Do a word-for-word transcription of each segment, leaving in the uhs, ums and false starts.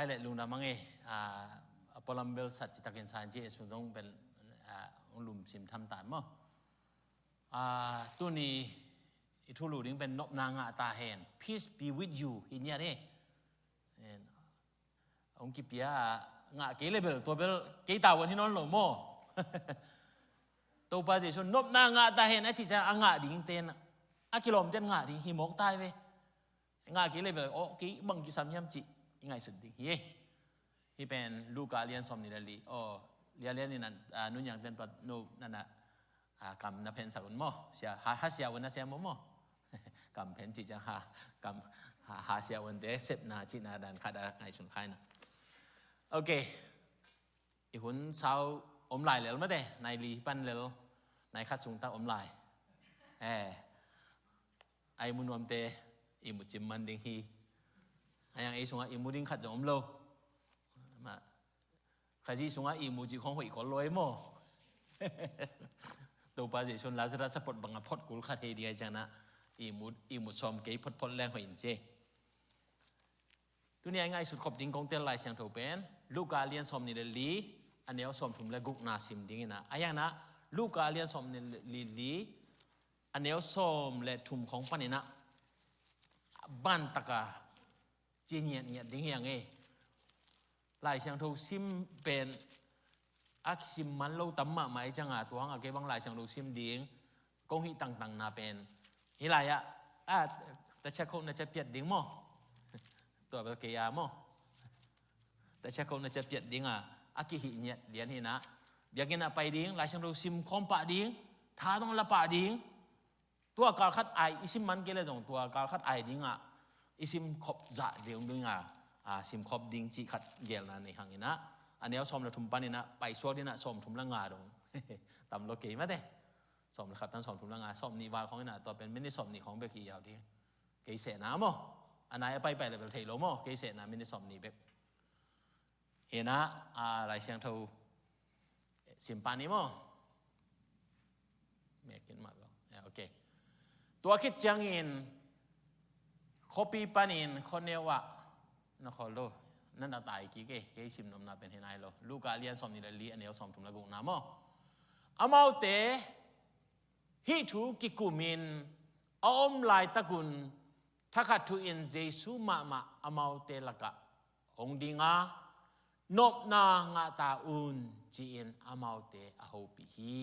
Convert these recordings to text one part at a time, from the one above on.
Hai le lungdam a ngei, a, a pualam bel sat citakin san ci e sung zong pen, a, ong lum sim tham tan maw. A, tuni i thulu ding pen nopna ngah ta hen. Peace be with you. Hi niat e. Ong kipia ngah kei le bel, tua bel kei tavuan hi nawn lo maw. Topa Jesu nopna ngah ta hen a cih ciang a ngah ding ten, a kilawm ten ngah ding hi mawk tai ve. Ngah kei le bel, aw, kei bang kisam hiam cih i ngaihsut ding hi e. Hih pen Luka lian sawm nih le li, aw, lian lian in an, a, nunniang ten tua no nana, a, kam na phensak un maw. Sia, ha, ha sia un na sia maw maw. Kam phen cih ciang ha, kam ha, ha sia un te sepna cihna dan khat a ngaihsun khai na. Ok. I hun sau om lai lel mate, nai li pan lel, nai khat sung tak om lai. Eh. Ai mu nuamte, i mu cim man ding hi. Ai ang ei sungah i mu ding khat zong om lo. Ma, Khazih sungah i mu cik hong hoih kol lo ei maw. Topa Jesu in Lazarus a phot bangah phot kul khat hei ding ai ciangin ah, i mu, i mu sawm kei phot phot leng hoih in ci. Tuni a i ngaihsut khop ding kong tel Lai Siangtho pen Luka lian sawm nih le li, a neu sawm thum le gukna sim ding in ah. A hiang ah Luka lian sawm nih le li, a neu sawm le thum khong panin ah ban taka ci ngiat ngiat ding hi ang e. Lai Siangtho sim pen a kisim man lo tam mahmah i ciangin ah, tua hang a kei bang Lai Siangtho sim ding kong hih tangtangna pen hih lai-ah, a, ta ciak kho na ciat piat ding maw? Tua bel kei a maw? Ta ciak kho na ciat piat ding a, a kihih ngiat lian hi in ah. Biakinn ah pai ding, Lai Siangtho sim khawm pah ding, tha dong la pah ding. Tua kal khat ai i sim man kei le zong, tua kal khat ai ding ah i sim khop zah ding ding a, a, sim khop ding cih khat gelna nei hang in ah. A neu sawm le thum panin ah pai suak ding ah sawm thum le nga dong. Tam lo kei mate. Sawm le khat tan sawm thum le nga, sawm nih val khong in ah, tua pen minit sawm nih khong bek hi yau ding. Kei sehna maw. A nai a pai pai le bel thei lo maw. Kei sehna minit sawm nih bek. Hi in ah, a, Lai Siangtho sim pan ni maw. Mek in mah lo. Ya, ok. Tua khit ciangin khuapi panin khuaneu ah na khawl lo. Na na tai kik e, kei sim nopna pen hi nai lo. Luka lian sawm nih le li, a neu sawm thum le gukna maw. Amaute hih thu kikumin a om laitakun thakhat thu in Jesu mahmah amaute lakah hong ding a, nopna ngah ta un, ci-in amaute a hopih hi.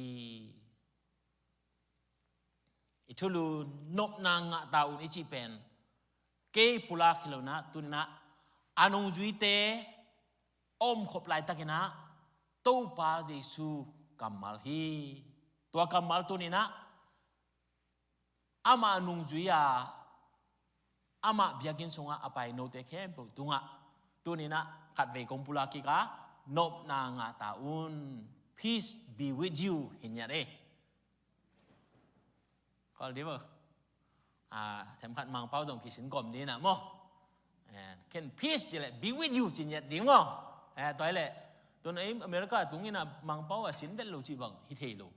I thulu nopna ngah ta un i cih pen kei pulak hi lo in ah, tuni in ah a nungzuite a om khop laitakin ah Topa Jesu kammal hi. Tua kammal tuni in ah amah nungzui a, amah biakinn sungah a pai note khempeuh tungah tuni in ah khatvei kong pulak kik a, nopna ngah ta un. Peace be with you, hi ngiat e. Khawl dih maw. A, themkhat Mangpau zong kisin kawm dih in ah maw. Eh, ken peace ci leh be with you ci ngiat ding maw. Eh, tua hi leh tun ei America tung in ah Mangpau a sin vet lo cih bang hi thei lo.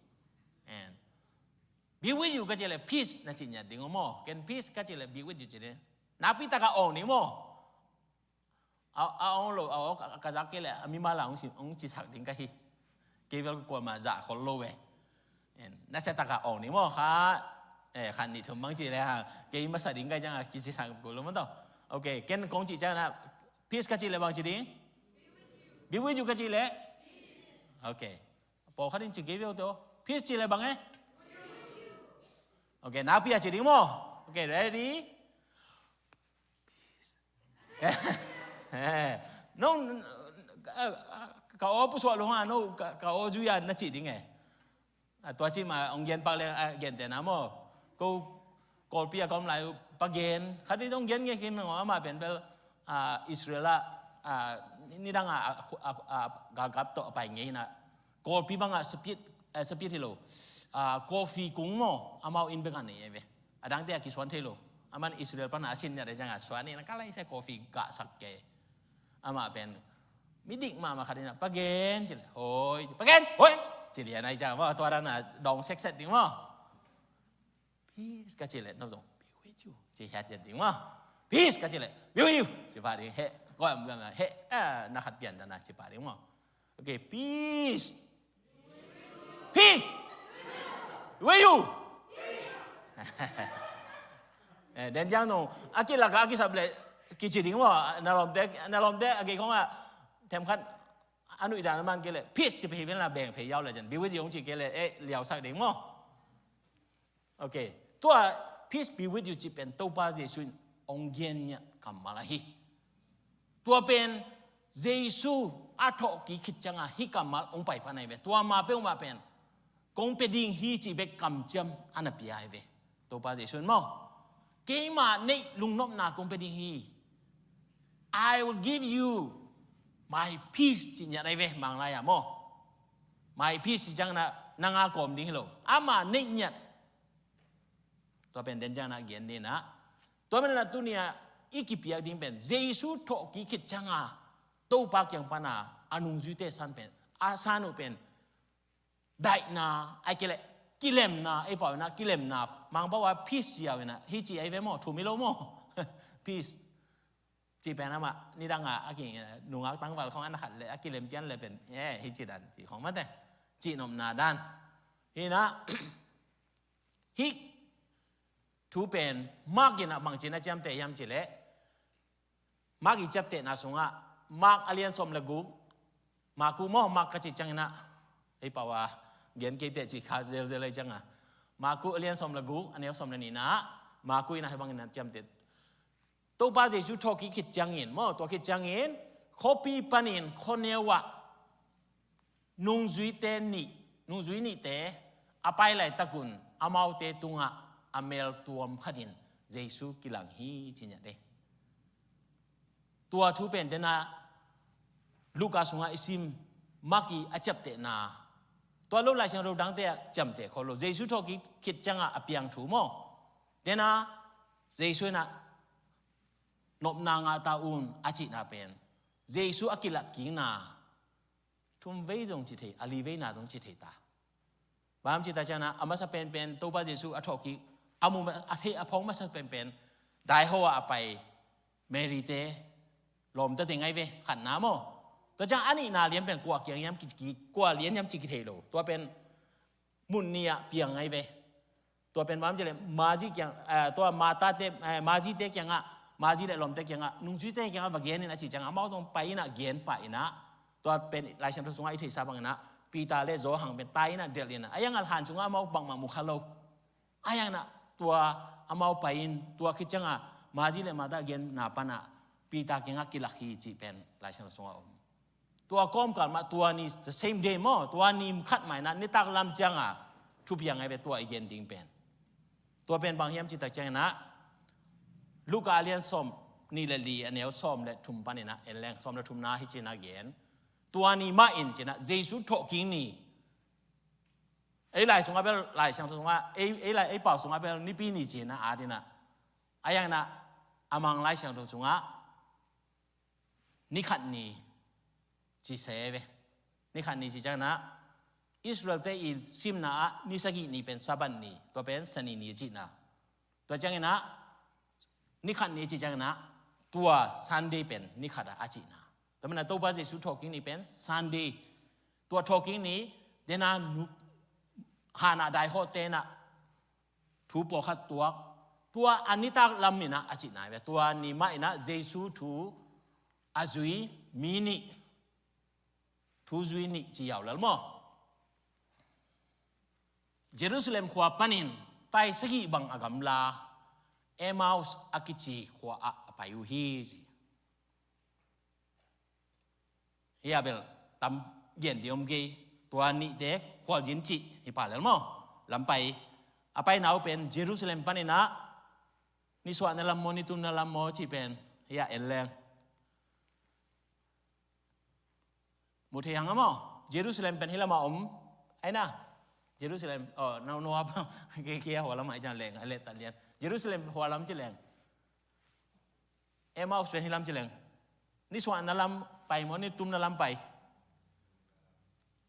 Eh, be with you ka ci leh peace na ci ngiat ding maw. Ken peace ka ci leh be with you ci ding. Nakpi taka awng ding maw. A, a awng lo, a awng ka, ka zak kei leh a mimal a hong ci, hong cisak ding ka hi. Kei bel kuamah zah khol lo ve. En, nasia taka awng ni maw kha. Eh, khat nih thum bang ci leh ha. Kei masa ding ka hi ciang a kicisak kul lo maw tawh. Ok, ken kong cih ciang na. Peace ka cih leh bang ci ding? Be with you ka cih leh? Ok. Pawlkhat in ci kei bel tawh. Peace cih leh bang e? Ok, nakpi a ci ding maw? Ok, ready? Nong, ka aw pusuah lo hang a, no, ka, ka aw zui a na cih ding e. A, tua cih mah hong gen pak leng a gentehna maw. Ko Kawlpi a ka om lai uh pa gen. Khat in hong gen nge kim maw, amah pen bel, a, Israel ah, a, nidang a, a, a, a, galkap tawh a pai ngei in a. Kawlpi bangah speed, eh, speed hi lo. A, coffee kung maw, amau inn bek a nei e ve. A dangte a kisuan thei lo. Aman Israel pan a sin niat a ciang a suan in a ka lai sia coffee gahsak kei. Amah pen midik mahmah khat in a, pa gen ci leh, hoi, pa gen, hoi ci lian ai ciang maw, tua dan a dawng sekset ding maw. Peace ka ci leh, no zong, be with you ci hiathiat ding maw. Peace ka ci leh, be with you ci pah ding, heh, Koi am gam na he, ah, na khat pian dan na ci pah ding maw. Okay, peace. Peace. Where you? Eh, den ciang no, a kilak a kisap le kici ding maw, na lawmte, na lawmte a kei khong a themkhat a nuih dan a man kei le peace ci pah hi vel na beng phei yau le ciang be with you hong ci kei le, eh, liausak ding maw. Okay. Tua peace be with you ci pen Topa Jesu in hong gen ngiat kammal ahi. Tua pen Jesu a thawhkik khit cianga hih kammal hong pai pan ahi ve. Tua ma peuhmah pen kong pia ding hi ci bek kamciam a na pia ahi ve. Topa Jesu in maw, keima neih lungnopna kong pia ding hi. I will give you my peace ci ngiat ahi ve, Manglai ah maw. My peace ci ciang na, nang a kawm ding hi lo. Ama neih ngiat. Tua pen den ciang na gen ding na. Tua pen na tuni a i kipiak ding pen Jesu thawhkik khit cianga Topa kiang pana a nungzuite san pen, a san uh pen daihna, ai kei le kilemna, ei pau na kilemna, Mangpau a peace ci au na, hi ci ai ve maw, thu mi lo maw. Peace. Ci pen amah nidang a, a ki nungak tangval khong an khat le a kilem pian le pen, eh, hi ci dan ci khong mate. Ci nopna dan. Hi na, hih thu pen Mark in a bangci na ciamteh hiam ci le, Mark i ciaptehna sungah, Mark a lian sawm le guk, Maku maw, Mark ka ci ciangin ah, ei pau a gen kei teh ci kha zelzel ei cianga. Maku a lian sawm le guk, a neu sawm le nihna ah, Maku in ah hih bangin a ciamteh. Topa Jesu thawhkik khit ciangin maw, tua khit ciangin khuapi panin khuaneu ah nungzuite nih, nungzui nihte a pai laitakun amaute tungah a mel tuam khatin Jesu kilang hi ci ngiat e. Tua thu pen tena Luka sungah i sim, Mark i a ciaptehna, tua lo Lai Siangtho dangte a ciamteh khol lo. Jesu thawhkik khit ciangah a piang thu maw, tena Jesu in ah nopna ngah ta un a cihna pen Jesu a kilatkikna thum vei zong ci thei, a li veina zong ci thei ta. Bang ci ta ciangin ah, a masa penpen Topa Jesu a thawhkik a mu, a thei, a phawk masa penpen daiho ah a pai Mary te lawmta teng ai ve, khatna maw. Tua ciang a nihna lian pen kua kiang hiam ki, ki, kua lian hiam ci kithei lo. Tua pen mun nih ah piang ai ve. Tua pen bang ci le Mary kiang, eh, tua Martha te, eh, Mary te kiangah, Mary le lawmte kiangah, nungzuite kiangah va gen in a ci ciangah, amau zong pai in ah gen pah in ah. Tua pen Lai Siangtho sungah i theihsa bangin ah Peter le Johan pen tai in ah delh in ah, a iangah han sungah amau bangmah mu kha lo. A iangah tua amau pai in, tua khit ciangah Mary le Martha genna panah Peter kiangah kilak hi cih pen Lai Siangtho sungah om. Tua kawmkal mah, tua ni, the same day maw, tua ni khat mah in ah nitak lam ciangah thupiang ai ve, tua i gen ding pen. Tua pen bang hiam ci tak ciangin ah, Luka a lian sawm nih le li, a neu sawm le thum panin ah en leng, sawm le thumna hi ci in ah gen. Tua ni mah in ci in ah Jesu thawhkik ni. Ei Lai sungah bel, Lai Siangtho sungah, ei, ei Lai, ei pau sungah bel Nipi ni ci in ah at in ah, a iangin ah a Mang Lai Siangtho sungah ni khat ni ci se ve. Ni khat ni ci ciangin ah Israel te i simna ah ni sagih ni pen Sabbath ni, tua pen Sani ni a cihna. Tua ciangin ah ni khat ni ci ciangin ah tua Sunday pen ni khat ah a cihna. Tua manin ah Topa Jesu thawhkik ni pen Sunday. Tua thawhkik ni tena nu, hanah daihawte in ah thu pawlkhat tuak, tua a nitak lam in ah a cihna ve. Tua ni mah in ah Jesu thu a zui mi nih, thu zui nih ci yau lel maw. Jerusalem khua panin tai sagih bang a gamla Emmaus a kici khua ah a pai uh hi ci. Hia bel tam gen ding om kei, tua nihte khualzin cih hi pah lel maw. Lampai, a paina uh pen Jerusalem panin ah nisuahna lam maw, nitumna lam maw cih pen hia en leng. Mu thei hang a maw, Jerusalem pen hih lamah om, ai na, Jerusalem, oh, no, no, apa, kei, kei a hua lamah i ciang leng, a leh tat lian. Jerusalem hua lam ci leng. Emmaus pen hih lam ci leng. Nisuahna lam pai maw, nitumna lam pai.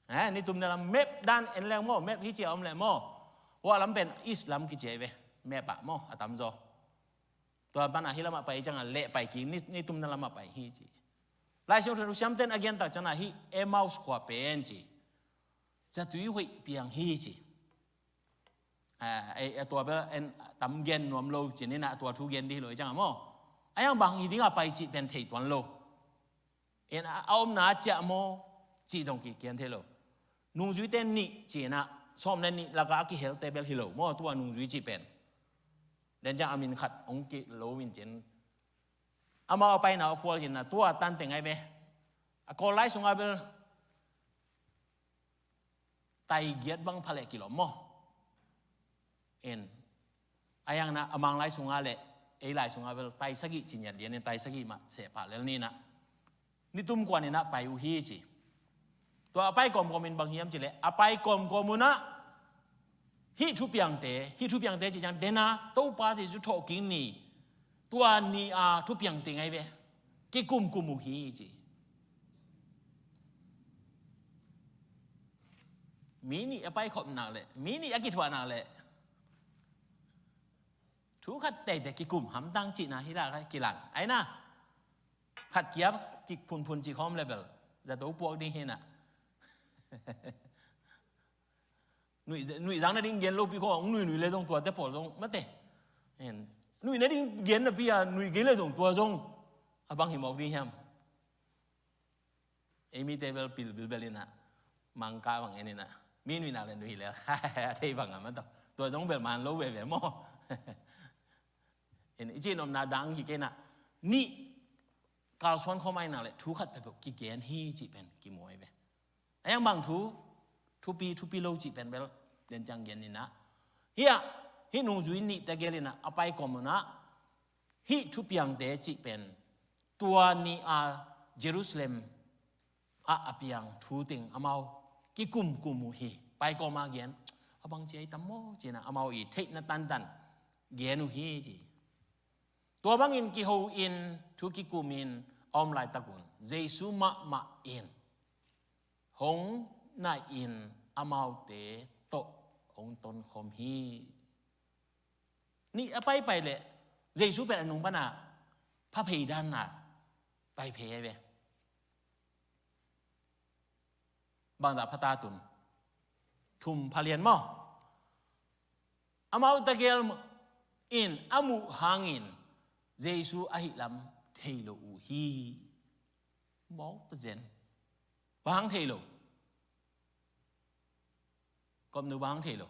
Eh, nitumna lam map dan en leng maw, map hi ci a om leh maw. Hua lam pen east lam kici ai ve. Map ah maw, a tamzaw. Tua pana hih lamah pai ciangah leh pai kik, ni, ni tumna lamah pai hi ci. Lai Siangtho siamten a gen tak ciangah hih Emmaus khua pen ci, zatui hoih piang hi ci. A, a, a tua bel en tam gen nuam lo ci, ni na tua thu gen dih lo i ciangah maw. A yang bang hi dingah pai cih pen thei tuan lo. En a, a omna a ciah maw cih dong kikian thei lo. Nungzuite nih ci-in ah, sawm le nih lakah a kihelte bel hi lo maw, tua nungzui cih pen. Den ciang a min khat hong kih lo min cin. Amau a paina a khual cin na, tua tante ngai ve. A Kawl lai sungah bel tai giat bang phaleh kilawm maw. En. A yang na a Mang lai sungah le ei lai sungah bel tai sagih ci ngiat lian in, tai sagih mah seh pah lel ni na. Ni tum kuan in ah pai uh hi ci. Tua a pai kawmkawm in bang hiam ci le, a pai kawmkawm un ah hih thupiangte, hih thupiangte ci ciang dena Topa Jesu thawhkik ni, tua ni a thupiangte ngai ve. Kikumkum uh hi ci. Mi nih a paikhop nak leh, mi nih a kithuah nak leh, thu khat teitei kikum hamtang cihna hi lak a kilang. Ai na, khat kia kiphunphun cih khawm le bel zato puak ding hi na. Nuih, nuih zang nading gen lopi khawng, nuih nuih le zong tuate pawl zong mate. Nuih nading gen napi a nuih kei le zong tua zong a bang hi mawk ding hiam? Ei mite bel pil bilbel in ah, Mangkah bang en in ah, mi nuih nak le nuih le a thei bang a ma tawh, tua zong bel man lo veve maw. En i cih nopna dang kikei in ah, nih kalsuan khawm ai nak le thu khat peuhpeuh kigen hi cih pen kimu ai ve. A yang bang thu, thupi, thupi lo cih pen bel den ciang gen in ah, hih ah, hih nungzui nihte gel in ah a pai kawm un ah, hih thupiangte cih pen tua ni a Jerusalem ah a piang thu teng amau kikumkum uh hi. Pai kawm a gen, a bang ci ai tam maw ci in ah amau i theihna tantan gen uh hi ci. Tua bangin kiho in thu kikum in a om laitak un Jesu mahmah in hong naih in amaute tawh hong tonkhawm hi. Nih a paipai leh Jesu pen a nung pana pha phei dan na pai phei ai ve. Bangzah pha ta tun? Thum pha lian maw? Amau tegel in a muh hangin Jesu ahih lam thei lo uh hi. Mawk pazen. Bang hang thei lo? Kawmnu bang hang thei lo?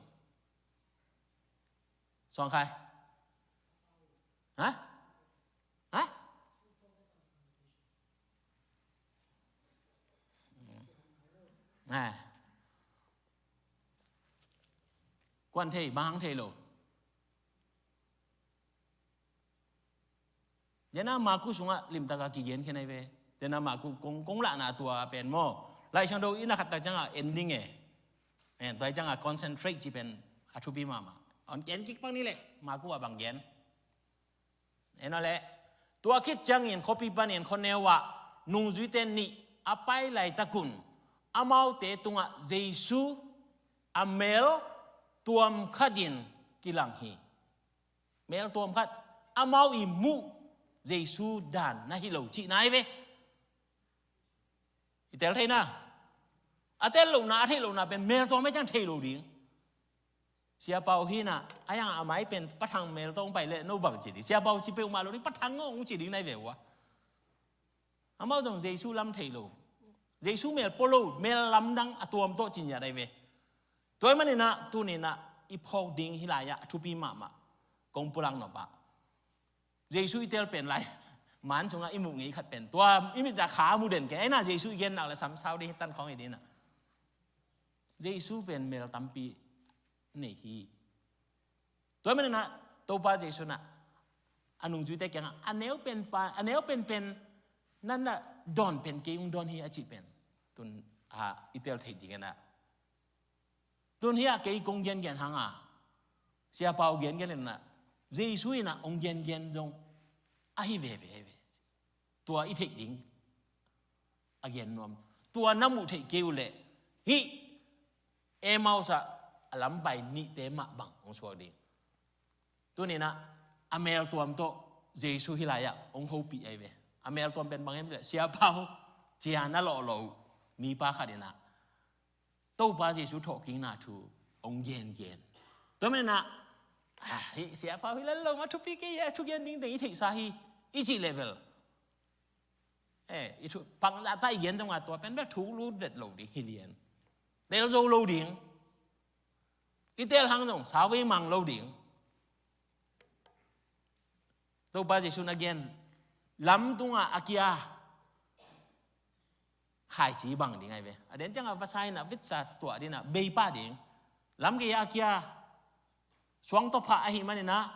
Suang Khai. Ha? Ha? Ha? Kuan thei, bang hang thei lo? Dena Maku sungah limtaka kigen khen ai ve. Dena Maku kong, kong lahna tua pen maw. Laisiangtho i na khat tak ciangah ending e. Eh, tua ciangah concentrate ci pen a thupi mahmah. On ken kik pang ni leh, Maku a bang gen. En aw leh, tua khit ciangin khuapi panin khuaneu ah nungzuite nih a pai laitak un amaute tungah Jesu a mel tuam khatin kilang hi. Mel tuam khat, amau i muh Jesu dan na hi lo cihna ai ve. I tel theihna, a tel lohna, a theih lohna pen mel tuam ai ciang thei lo ding. Siapau hi na, a yang a mai pen pathang mel tuam pai leh no bang ci ding. Siapau ci peuhmah lo ding, pathang ngawng ci ding nai ve ua. Amau zong Jesu lam thei lo. Jesu mel pua lo, mel lamdang a tuam tawh ci ngiat ai ve. Tua ahih manin ah, tuni-in ah i phawk ding hih lai-ah a thupi mahmah kong pulak nop ah, Jesu i tel pen lai, man sungah i muh ngei khat pen tua i mit ah kha mu den kei. Ahi na Jesu i gen nak le samsau ding hi, tan khawng hi ding ah. Jesu pen mel tampi nei hi. Tua manin ah Topa Jesu in ah a nungzuite kiangah a neu pen pa, a neu penpen nan na dawn pen kei hong dawn hi a cih pen tun ah i tel theih ding in ah. Tun hi ah kei kong gengen hang a, Siapau gengen in ah, Jesu in ah hong gengen zong ahi veve hi ve. Tua i theih ding a gen nuam. Tua na muh theih kei uh leh hih Emmaus ah a lampai nihte mah bang hong suak ding. Tuni-in ah a mel tuam tawh Jesu hih lai-ah hong hopih ahi ve. A meltuam pen bang hiam cih leh, siapa uh, cian a lawh lo uh, mipa khat in ah Topa Jesu thawhkikna thu hong gengen. Tua manin ah, ah, hih siapa uh hih lai lo mah thupi kei a, thugen ding teng i theihsa hi, i cih leh bel, eh, i thu, pang zahta i gen zong a, tua pen bel thuk lut vet lo ding hi lian. Tel zo lo ding. I tel hang zong sau vei mang lo ding. Topa Jesu in a gen, lam tungah a kia khaici bang ding ahi ve. A den ciangah vasa in ah vitsa tuah ding ah bei pah ding. Lam gei-ah a kia suang tawh phah ahih manin ah,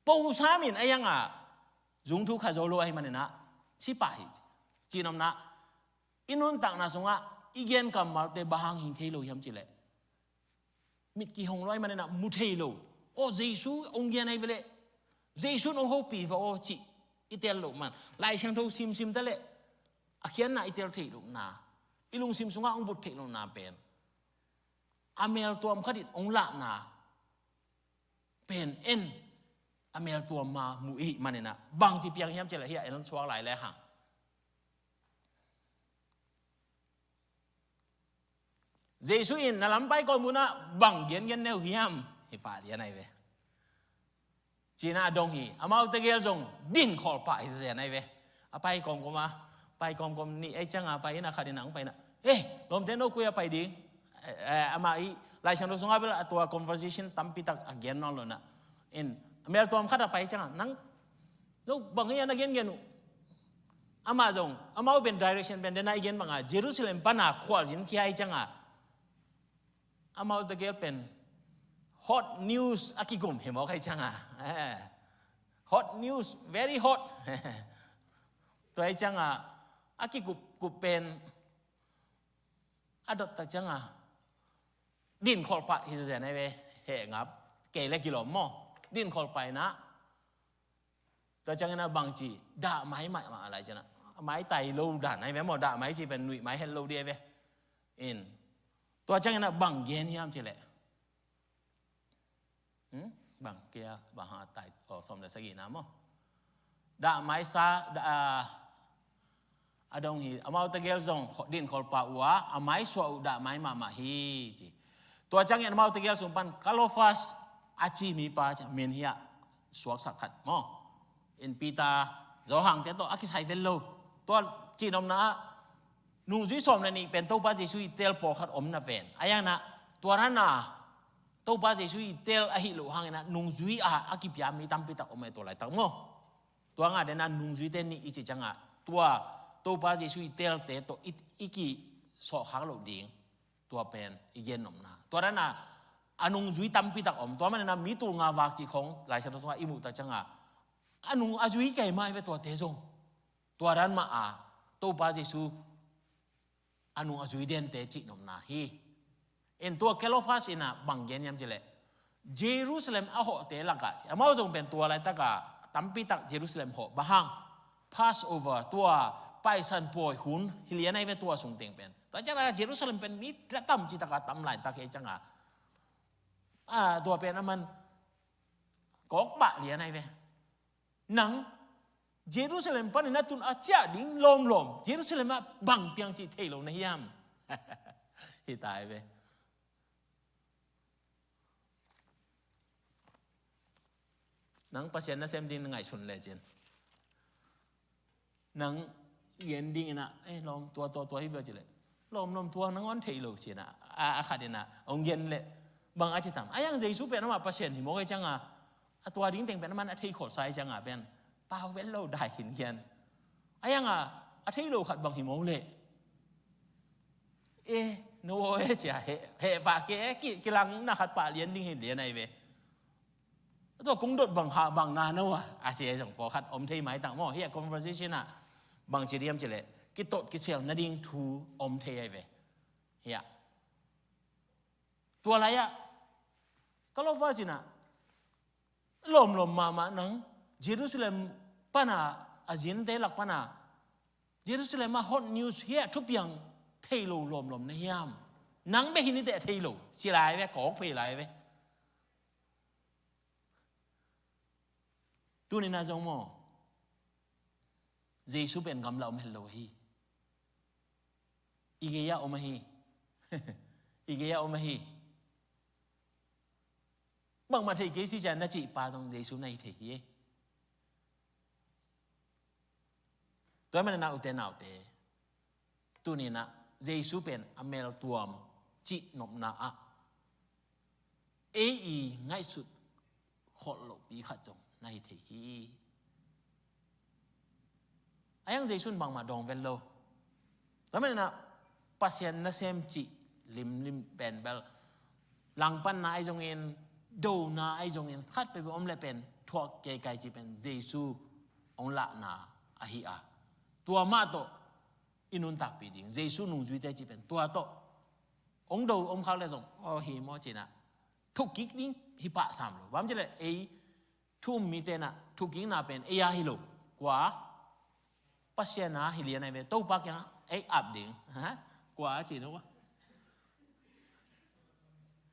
po sam in a iang ah zung thu kha zo lo ahih manin ah si pah hi. Cihnopna, i nuntakna sungah i gen kammalte bang hang hing thei lo hiam cih leh, mit kihong lo ahih manin ah mu thei lo. Aw, Jesu hong gen ahi ve leh, Jesu in hong hopih va aw cih i tel loh man. Lai Siangtho simsim ta leh a khiatna i tel theih lohna, i lungsim sungah hong but theih lohna pen, a meltuam khat in hong lahna pen en, a meltuam mah mu i hih manin ah, bangci piang hiam cih leh, hiah en suak lai le hang. Jesu in na lam pai kawm un ah bang gengen ne uh hiam? Hi pah lian ahi ve. Ci-in ah a dong hi. Amaute gel zong din khol pah hi zen ahi ve. A pai kawmkawm a, pai kawmkawm nih ahi ciangah pai in ah khat in ah hong pai in ah, eh, lawmte, no koi-ah pai ding? Eh, eh, amah i Lai Siangtho sungah bel a tua conversation tampi tak a gen nawn lo in ah. In, a meltuam khat ah pai ciangah, nang, no bang hi a na gengen uh? Amah zong, amau pen direction pen den a i gen bangah Jerusalem pan a khualzin khia ahi ciangah, amaute gel pen hot news a kigum hi mawk ahi ciangah. Eh, hot news, very hot. Tua ahi ciangah a kikup kup pen a dot tak ciangah din khol pah hi zen ahi ve. Heh ngap, kei le kilawm maw. Din khol pah in ah, tua ciangin ah bangci, dah mai mahmah lai ciangin ah, mai tai lo dan ahi ve maw. Dah mai ci pen nuih mai het lo ding ahi ve. In, tua ciangin ah bang gen hiam cih leh, hmm? Bang kia, bang ha tai, aw, sawm le sagihna maw. Dah mai sa, dah, ah, a dong hi, amaute gel zong kho-, din khol pah uh a, a mai suah uh dah mai mahmah hi ci. Tua ciangin amaute gel sung pan Cleopas a ci mipa, ci-a min hiah suaksak khat maw. In Peter, Johan te tawh a kisai vel lo. Tua cihnopna ah nungzui sawm le nih pen Topa Jesu i tel pawlkhat om na ven. A iang na, tua dan a Topa Jesu i tel ahi loh hangin ah nungzui a, a kipia mi tampi tak om e tua laitak maw. Tua ngah den a nungzuite nih i cih ciangah, tua Topa Jesu i telte tawh i, i kisawhkhak loh ding, tua pen i gennopna. Tua dan a, a nungzui tampi tak om. Tua manin ah mi tul nga vak cih khong Lai Siangtho sungah i muh tak ciangah, a nung a zui kei mah hi ve tuate zong. Tua dan mah a, Topa Jesu a nung a zui dente cihnopna hi. In tua Cleopas in ah bang gen hiam cih leh, Jerusalem a hawhte lakah ci, amau zong pen tua laitak a tampi tak Jerusalem hawh, bang hang, Passover, tua Paisan Pawi hun hi lian ahi ve tua sung teng pen. Tua ciangah Jerusalem pen mi tam ci tak a tam laitak hi ciangah, a, tua pen a man kawk pah lian ahi ve. Nang, Jerusalem panin a tun a ciah ding lawmlawm, Jerusalem ah bang piang cih thei lo na hiam? Hi ta hi ve. Nang Pasian nasem ding na ngaihsun le cin. Nang gen ding in ah, eh, lawm, tua, tua, tua hi ve cih leh, lawmlawm, tua nang hong thei lo cih in ah, a, a khat in ah hong gen leh, bang a ci tam. A iang Jesu pen amah Pasian hi mawk ahi ciangah, a tua ding teng pen aman a thei kholsa ahi ciangah pen pau vel lo dai khin gen. A iang a, a thei lo khat bang hi mawk leh, eh, no aw, eh, ci-a heh, heh pah kei, eh, ki, kilang na khat pah lian ding hi lian ahi ve. Tua kong dot bang ha, bang na no a, a ci zong pawlkhat om thei maitak maw. Hiah conversation ah bang ci diam cih leh, kitawh kisel nading thu om thei ahi ve. Hiah. Tua lai-ah, Cleopas in ah, lawmlawm mahmah nang, Jerusalem pan a, a zinte lak pan a, Jerusalem ah hot news hiah thupiang thei lo lawmlawm na hiam? Nang bek hi ni teh thei lo, ci lai ve, kawk phei lai ve. Tuni-in ah zong maw, Jesu pen gamla om het lo ahi. I gei-ah om ahi. I gei-ah om ahi. Bangmah thei kei si ciang na cihpa zong Jesu na hi thei hi. Tua ahih manin ah ute naute, tuni-in ah Jesu pen a meltuam cih nopna ah ei i ngaihsut kholh lohpi khat zong na hi thei hi. A hiang Jesu in bangmah dawng vet lo. Tua ahih manin ah Pasian nasem cih limlim pen bel langpanna ahi zongin, dona ahi zongin, khat peuhpeuh om leh pen thuak keikai cih pen Jesu hong lahna ahi a, tua mah tawh i nuntakpih ding, Jesu nungzuite cih pen tua tawh hong do om khak leh zong, aw hi maw ci-in ah thuk kik ding hi pah sam lo. Bang hang hiam cih leh ei thu um mite in ah thuk kikna pen ei a hi lo. Kua? Pasian a hi lian ahi ve. Topa kiangah ei ap ding. Ha? Kua ci no?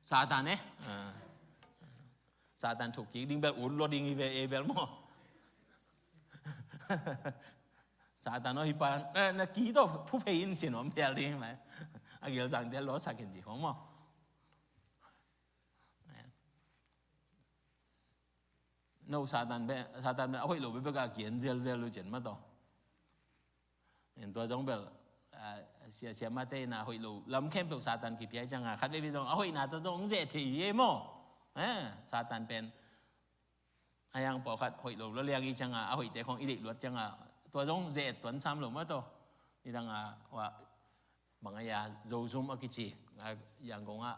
Satan eh. Ah. Satan thuk kik ding bel ut lua ding hi ve, ei bel maw. Satan aw hi pan, eh, na ki tawh phu phei in ci no, bel ding mai. A gel zang del lo sa ken ci khong maw. No Satan bel, Satan bel a hoih lo bek bek a kian zelzel uh cin mah tawh. En tua zong bel, ah, sia, siamahte in a hoih lo lam khempeuh Satan kipia ciangin, khat veve zong a hoihna tawh zong hong zeh thei hi maw. Eh, Satan pen a hiang pawlkhat hoih lo lua liang i ciangin, a hoihte khong i deih luat ciangin, tua zong zeh et tuan sam lo mah tawh. Nidang a, wa, bang a ya, Zozum a kici, a, Yangon ah,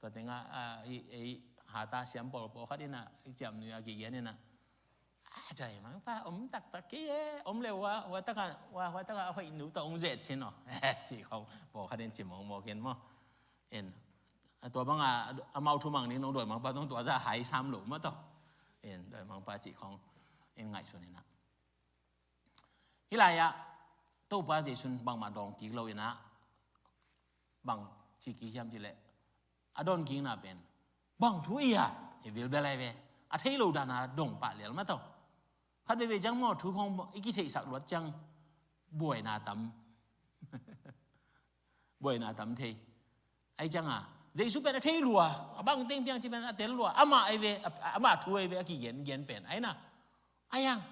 tua teng ah, a, i, ei, hata siam pawl, pawlkhat in a, i ciamnuih a kigen in a, a, dawi mangpa om taktak kei e, om le wa, wa taka, wa, wa taka a hoih nu tawh hong zeh cin aw. Ci khong, pawlkhat in ci mawkmawk in maw. En, a, tua bang a, amau thu mang ding nong dawi mangpa tawh tua zah hai sam lo mah tawh. En, dawi mangpa ci khong, en ngaihsun in a. Hih lai-ah Topa Jesu in bangmah dawng kik lo in ah, bang ci kik hiam cih leh, a dawng kikna pen bang thu i hi a, hi vilvel lai ve. A thei lo dan a dong pah lial mah tawh. Khat veve ciang maw, thu khong i kitheihsak luat ciang buaina tam. Buaina tam thei. Ahi ciangin Jesu pen a thei lua, a bang teng piang ci pen a tel lua, amah ahi ve, a, amah thu ahi ve, a kigen gen pen ahi na. Ahi hang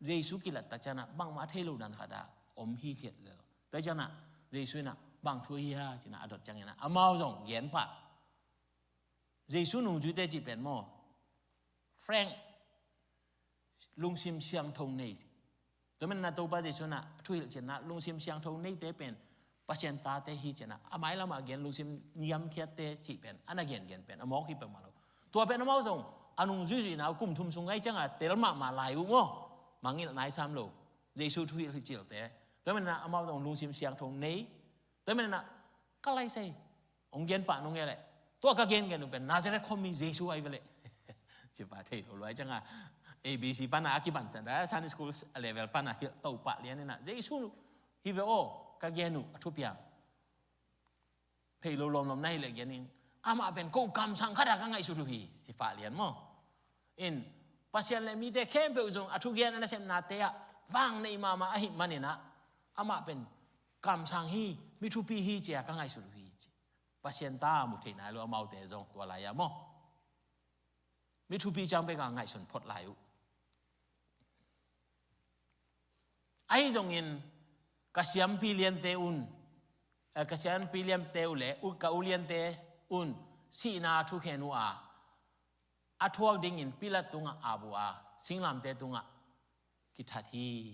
Jesu kilat tak ciangin bangmah a thei lo dan khat ah om hithiat lel. Tua ciangin Jesu in ah bang thu hi a ci-in ah a dot ciangin ah amau zong gen pah. Jesu nungzuite cih pen maw, frank, lungsim siangtho nei. Tua manin ah Topa Jesu in ah a thuhilhcihna lungsim siangtho neite pen Pasian tate hi ci-in ah, a mailam ah gen lungsim niamkhiatte cih pen, a na gengen pen a mawk hi peuhmah lo. Tua pen amau zong a nungzuizuihna uh kum thum sung ahi ciangin tel mahmah lai uh maw, mangngilh nai sam lo. Jesu thuhilhcilte. Tua manin ah amau zong lungsim siangtho nei. Tua manin ah ka lai sai hong gen pah nung e leh, tua ka gengen uh pen Nazareth khuami Jesu ahi ve leh. Ci pah thei lo lua ahi ciangin, A B C pan a kiban ciang a, Sunday school level pan a hilh to pah lian in ah, Jesu hi ve aw, ka gen uh a thupiang. Thei lo lawmlawm na hi leh gen ing. Amah pen ko kamsang khat ah ka ngaihsut uh hi, ci pah lian maw. In, Pasian le mite khempeuh zong a thugen a nasepnate ah vang nei mahmah ahih manin ah, amah pen kamsang hi, mi thupi hi ci-a ka ngaihsut uh hi, ci. Pasian ta mu thei nai lo amaute zong tua lai-ah maw. Mi thupi ciang bek a ngaihsun phot lai uh. Ahi zongin ka siampi liante un, eh, ka siampi liante uh le, u, ka u liante un sihna thukhen uh a, a thuak dingin Pilat tungah ap uh a, singlamteh tungah kithat hi.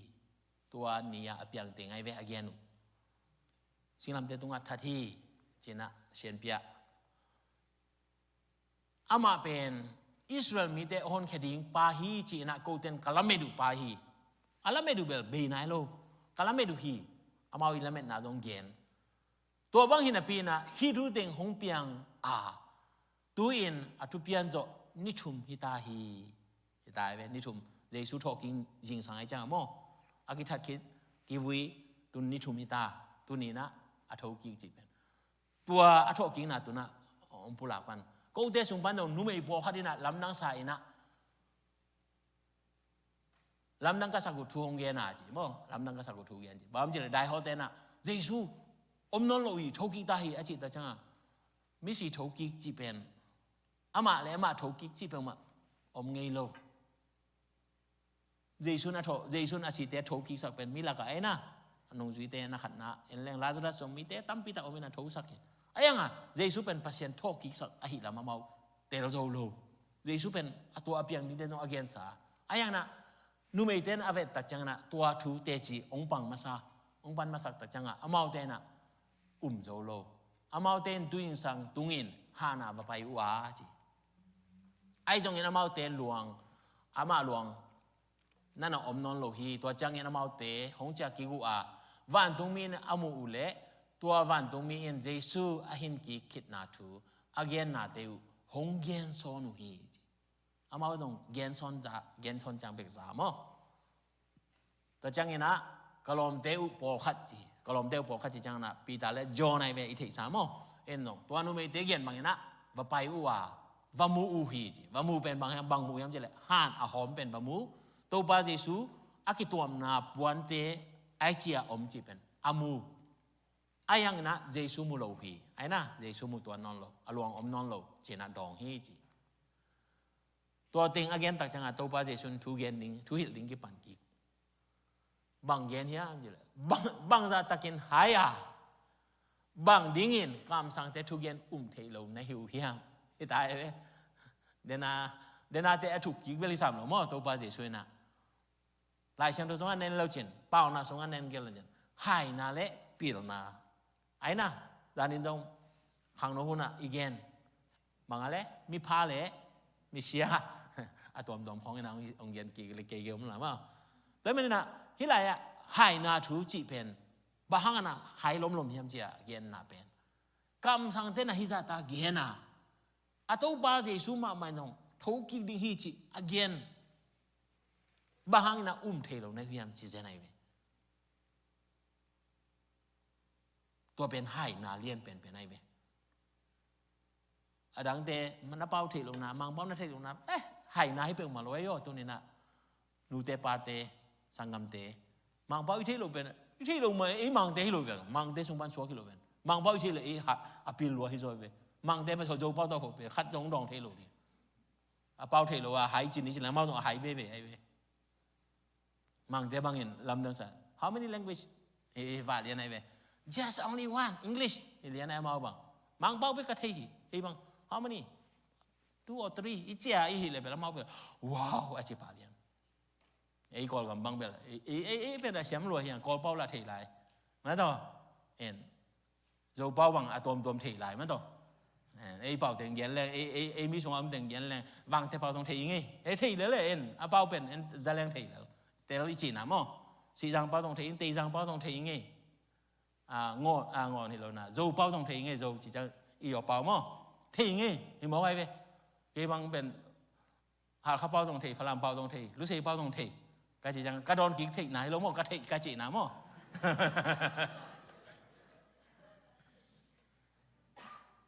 Tua ni-ah a piang teng ahi ve a gen uh. Singlamteh tungah that hi, ci-in ah sianpi ah. Amah pen Israel mite a honkhia ding pa hi, ci-in ah kote in ka lamet uh pa hi. A lamet uh bel bei nai lo. Ka lamet uh hi. Amau i lametna zong gen. Tua bang hi napi-in ah hih thu teng hong piang a, tu-in a thupian zawh ni thum hi ta hi. Hi ta hi ve, ni thum. Jesu thawhkik zingsang ahi ciangin maw, a kithat khit, kivui, tun ni thum hi ta. Tuni-in ah a thokik cih pen. Tua a thawhkikna tun ah hong pulak pan, kote sung pan zong numei pawlkhat in ah lamdang sa in ah, Lamdang ka sak uh thu hong gen a ci maw. Lamdang ka sak uh thu gen ci. Bang hang hiam cih leh daihawte in ah, Jesu om nawn lo hi, thokik ta hi a cih tak ciangah, misi thokik cih pen, amah le amah thokik cih peuhmah om ngei lo. Jesu in a tho, Jesu in a site thokiksak pen mi lakah ei na, a nungzuite na khatna en leng, Lazarus zong mite tampi tak om in a thosak hi. Ahi hangah Jesu pen Pasian thawhkiksak ahih lam amau tel zo lo. Jesu pen a tua a piang dingte zong a gensa. Ahi hangah numeite in a vet tak ciangin ah tua thu teci hong pang masa, hong pan masak tak ciangah amaute in ah um zo lo. Amaute in tuinsang tungin han ah va pai uh a ci. Ahi zongin amaute luang, amah luang na na om nawn lo hi. Tua ciangin amaute hong ciah kik uh a, vantungmi in a muh uh leh tua vantungmi in Jesu a hin kik khitna thu a gennate uh hong gensawn uh hi. Amau zong gensawn za, gensawn ciang bek za maw. Tua ciangin ah ka lawmte uh pawlkhat ci, ka lawmte uh pawlkhat ci ciangin ah Peter le John ahi ve, i theihsa maw. En zong tua numeite gen bangin ah va pai uh a, va mu uh hi ci. Va mu pen bang hiam, bang mu hiam cih leh han a hawm pen va mu. Topa Jesu a kituamna puante a i ci a om cih pen a mu. Ahi hangin ah Jesu mu lo hi. Ahi na, Jesu mu tuan nawn lo, a luang om nawn lo ci-in ah dawng hi ci. Tua teng a gen tak ciangah Topa Jesu in thu gen ding, thu hilh ding kipan kik. Bang gen hiam cih leh, bang, bangzah takin hai a, bang dingin kamsangte thugen um theih lo na hi uh hiam? Hi ta e ve. Dena, denate a thuk kik bel i sam lo maw, Topa Jesu in ah. Lai Siangtho sungah na en lo cin, Paunak sungah na en kei lo cin, haina le pilna. Ahi na, zanin zong khangno hunah i gen. Bang a le, mipha le misia, a tuamtuam khawng in ah hong, hong gen kik le kei kei om la maw. Tua ahih manin ah hih lai-ah haina thu cih pen bang hangin ah hai lomlom hiam cih a genna pen, kamsangte in ah hih zah ta gen a, a Topa Jesu mahmah in zong thokik ding hi cih a gen, bang hangin ah um thei lo na hi uh hiam ci zen ahi ve. Tua pen haina lian penpen ahi ve. A dangte, na pau theih lohna, Mangpau na theih lohna, eh, haina hi peuhmah lo ahi aw, tuni-in ah nute pate, sanggamte, Mangpau i theih loh pen, i theih loh mah, ei Mangte hi lo ve, Mangte sung pan suak hi lo ve. Mangpau i theih leh ei ha, a pil lua hi zaw ve. Mangte pen Zopau tawh khop ve, khat zong dawng thei lo ding. A pau theih loh a hai cin i cin leh amau zong a hai veve ahi ve. Mangte bangin lamdang sa. How many language? Eh, eh, va lian ahi ve. Just only one, English. I lian ahi amau bang. Mangpau bek ka thei hi. Ei bang, how many? Two or three. I ci a i hih leh bel amau bel, wow, a ci pah lian. Ei Kawlgam bang bel, ei, ei, ei, ei pen a siam lua hi hang, Kawlpau lah thei lai. Mah tawh. En. Zopau bang a tuamtuam thei lai mah tawh. Eh, ei pau teng gen leng, ei, ei, ei mi sungah om teng gen leng, Vangte pau zong thei ing ei. Ei thei lel e en, a pau pen en za leng thei lel. Tel i cihna maw. Sihzang pau zong thei ing, Teizang pau zong thei ing ei. A, Ngawn, a, Ngawn hi lo na. Zopau zong thei ing ei, Zo ci ciang i Zo pau maw. Thei ing ei, hi mawk ahi ve. Kei bang pen Halkha pau zong thei, Falam pau zong thei, Lusei pau zong thei. Ka ci ciang, ka dawn kik theihna hi lo maw, ka theih ka cihna maw.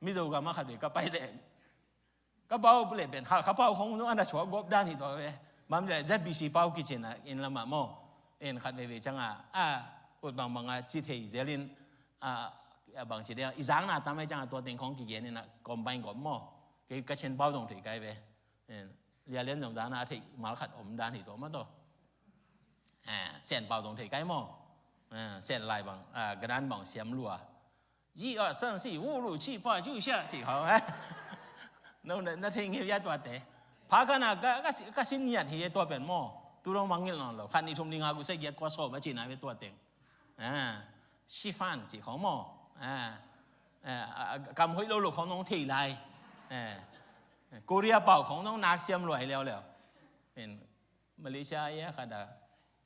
Mizo gam ah khat vei ka pai leh, ka pau leh pen Halkha pau khong zong a na suak gawp dan hi tua ve. Bang leh Z B C pau kici na inn lamah maw. En khat veivei ciangah, a, ut bangbang a ci thei zel in, a, a bangci dia, i zakna tam ahih ciangah tua teng khong kigen in a combine gawp maw. Kei ka Chin pau zong thei kai ve. En, Lia Lian zong zana a theih mal khat om dan hi tua mah tawh. Eh, Sen pau zong thei kai maw. Eh, Sen lai bang, ah, Gadan bang siam lua. Yi, a, san, si, wu, lu, ci, pa, ju, sia, ci khawng, eh. No, na, na thei ngei via tuate. Pha ka na, ka, ka si, ka sin ngiat hi tua pen maw. Tu dong mangngilh nawn lo. Khat nih thum li nga ku se giat kua sawm a cihna ve tua teng. Ah, shifan cih khawng maw. Ah, eh, a, a, kam hoih lo lo khawng nong thei lai. Eh, Korea pau khawng nong nak siam luai liau liau. En, Malaysia a khat a,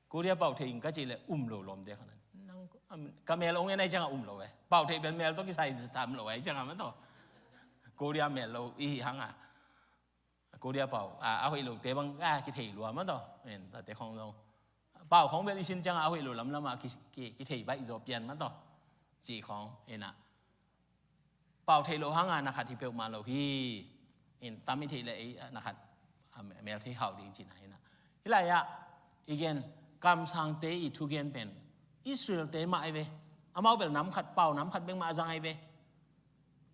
Korea pau thei ing ka cih leh um lo lawmte khat a. Nang, am, ka mel ong en ahi ciangah um lo eh. Pau thei bel mel tawh kisai sam lo ahi ciangah mah tawh. Korea mel lo i hih hangah. Korea pau, a, a hoih lote bang, a, kithei lua mah tawh. En, tate khawng zong. Pau khawng bel i sin ciangah a hoih lo lamlam ah ki, ki, kithei baih zaw pian mah tawh. Cih khawng, en ah. Pau theih loh hangah na khat hi peuhmah lo hi. En, tam i theih leh ei, na khat, a, mel thei hau ding cihna hi na. Hih lai-ah, I gen, kamsangte i thugen pen Israelte mah ahi ve. Amau bel nam khat, pau nam khat bek mah a zang ahi ve.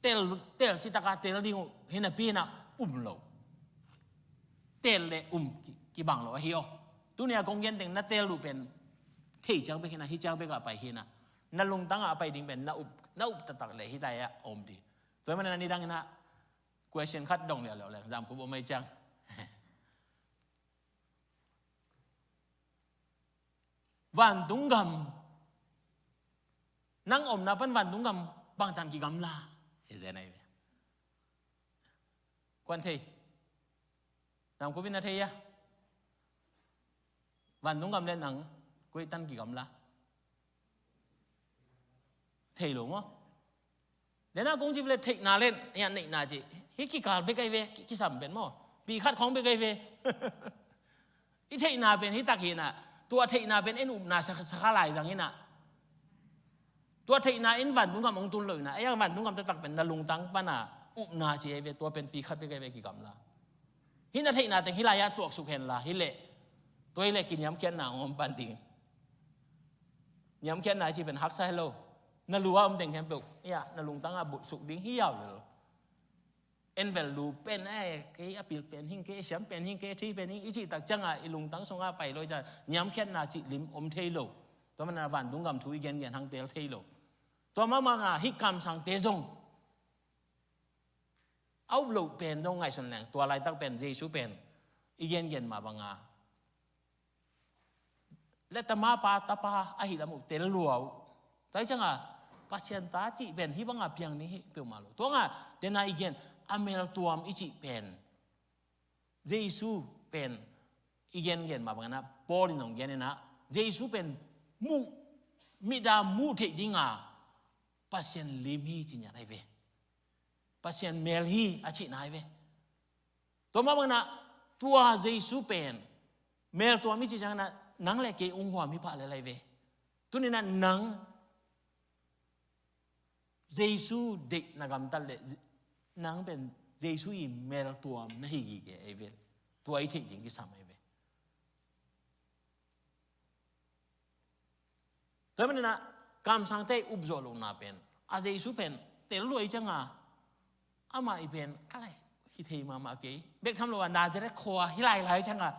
Tel, tel citak a tel ding uh hi napi in ah um lo. Tel le um ki, kibang lo ahi aw. Tuni a kong gen teng na tel uh pen thei ciang bek hi in ah, hi ciang bek a pai hi in ah. Na lungtang a pai ding pen na up, na up taktak le hi ta a om ding. Tua ahih manin a nidang in ah question khat dong liauliau leng, zam khup om ahih ciang. Vantung gam, nang omna pan vantung gam bangtan kigamla? Hi zen ahi ve. Kuan thei? Nam khup in na thei a? Vantung gam le nang koi tan kigamla? Thei lo maw? Dena kong ci pen le theihna le, ya, neihna ci. Hih kikal bek ahi ve, ki, kisam pen maw? Pi khat khawng bek ahi ve. I theihna pen hih tak hi in ah. Tua theihna pen en upna sa, sa kha lai zang hi in ah. Tua theihna in vantung gam hong tun lo hi in ah. Ei a vantung gam taktak pen na lungtang pan a upna ci ahi ve, tua pen pi khat bek ahi ve kigamla. Hih na theihna teng hih lai-ah tuaksuk hen la, hih leh. Tua hih leh kiniamkhiatna hong om pan ding. Niamkhiatna i cih pen haksa hi lo. Na lu a om teng khempeuh, ya, na lungtang a butsuk ding hi yau lel. En bel lu pen, eh, kei a pil pen hing, kei a siam pen hing, kei a thi pen hing, i cih tak ciang a i lungtang sung a pai lo i ciang niamkhiatna cih lim om thei lo. Tua manin a vantung gam thu i gengen hang teel thei lo. Tua mahmah a hih kamsangte zong a up loh pen zong ngaihsun leng, tua laitak pen Jesu pen i gengen mah bang a, leh tama pa tapa ahi lam uh tel lua uh. Tua hi ciang a Pasian ta cih pen hih bang a piang ding hi peuhmah lo. Tua nga, dena i gen a meltuam i cih pen Jesu pen i gengen mah bang a, Paul in zong gen in a, Jesu pen muh, mit a muh theih ding a Pasian lim hi ci ngiat ahi ve. Pasian mel hi a cihna ahi ve. Tua mah bang a, tua Jesu pen meltuam i cih ciang a, nang leh kei ung huam hi pah lel ahi ve. Tuni in a nang Jesu deih na gamtat leh, nang pen Jesu i meltuam na hi gige ahi ve. Tua i theih ding kisam ahi ve. Tua hi manin a, kamsangte i upzawh lohna pen, a Jesu pen tel lua i ciang a, amah i pen, ka lai, hi thei mahmah kei. Bek tham lo a, Nazareth khua hi lailai i ciang a,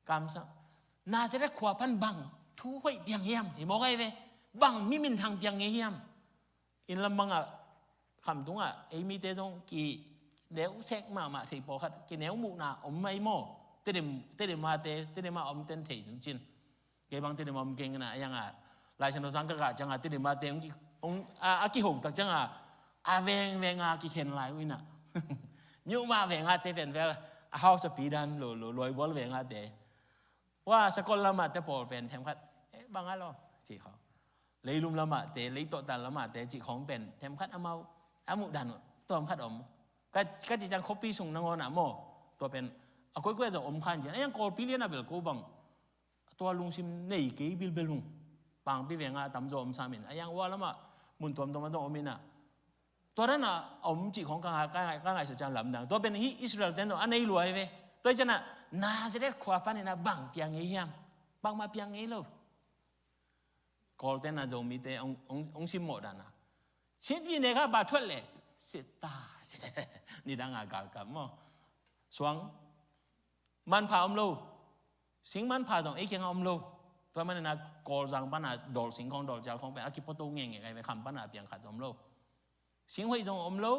kamsang, Nazareth khua pan bang thu hoih piang hiam, hi mawk ahi ve, bang mi minthang piang ngei hiam. Inn lam bang a, khamtung a, ei mite zong kineu sek mahmah thei pawlkhat, kineu muhna om mai maw? Tedim, Tedim a te, Tedim a om ten thei ding cin. Kei bang Tedim a om keng in a, a yang a, Lai Siangtho sang ka kah ciang a, Tedim a te hong ki, hong, a, a kiho tak ciang a, a vengveng a kikhen lai uh in a. Nyu mah veng a te pen vel, a house a pi dan lo, lo, luaibual veng a te. Wa, sakol lam a te pawl pen themkhat, eh, bang a lo, ci khawng. Leilum lam a te, leitawhtan lam a te, ci khawng pen themkhat amau a muh dan uh tawmkhat om. Ka, ka cih ciang khuapi sung nangawn a maw, tua pen a koikoi a zong om khan cian. A yang Kawlpi lian a bel ko bang, tua lungsim nei kei bilbel ung. Pangpi veng a tamzaw om sam in. A yang wa lam a mun tuamtuam a zong om in a. Tua dan a om cih khawng ka ngai, ka ngai, ka ngaihsut ciang lamdang. Tua pen hih Israel ten zong a nei lua hi ve. Tua hi ciang a Nazareth khua panin a bang piang ngei hiam? Bangmah piang ngei lo. Kawlte in a Zomite hong, hong, hong simmawh dan a, sitpi ne kha ba thuat leh, sit ta, nidang a galkap maw. Suang manpha om lo. Sing manpha zong ei kiang a om lo. Tua manin a Kawlzang pan a dawl sing khawng, dawl cial khawng pen a kipuato ngenge kai ve, kham pan a piang khat zong om lo. Sing hoih zong om lo.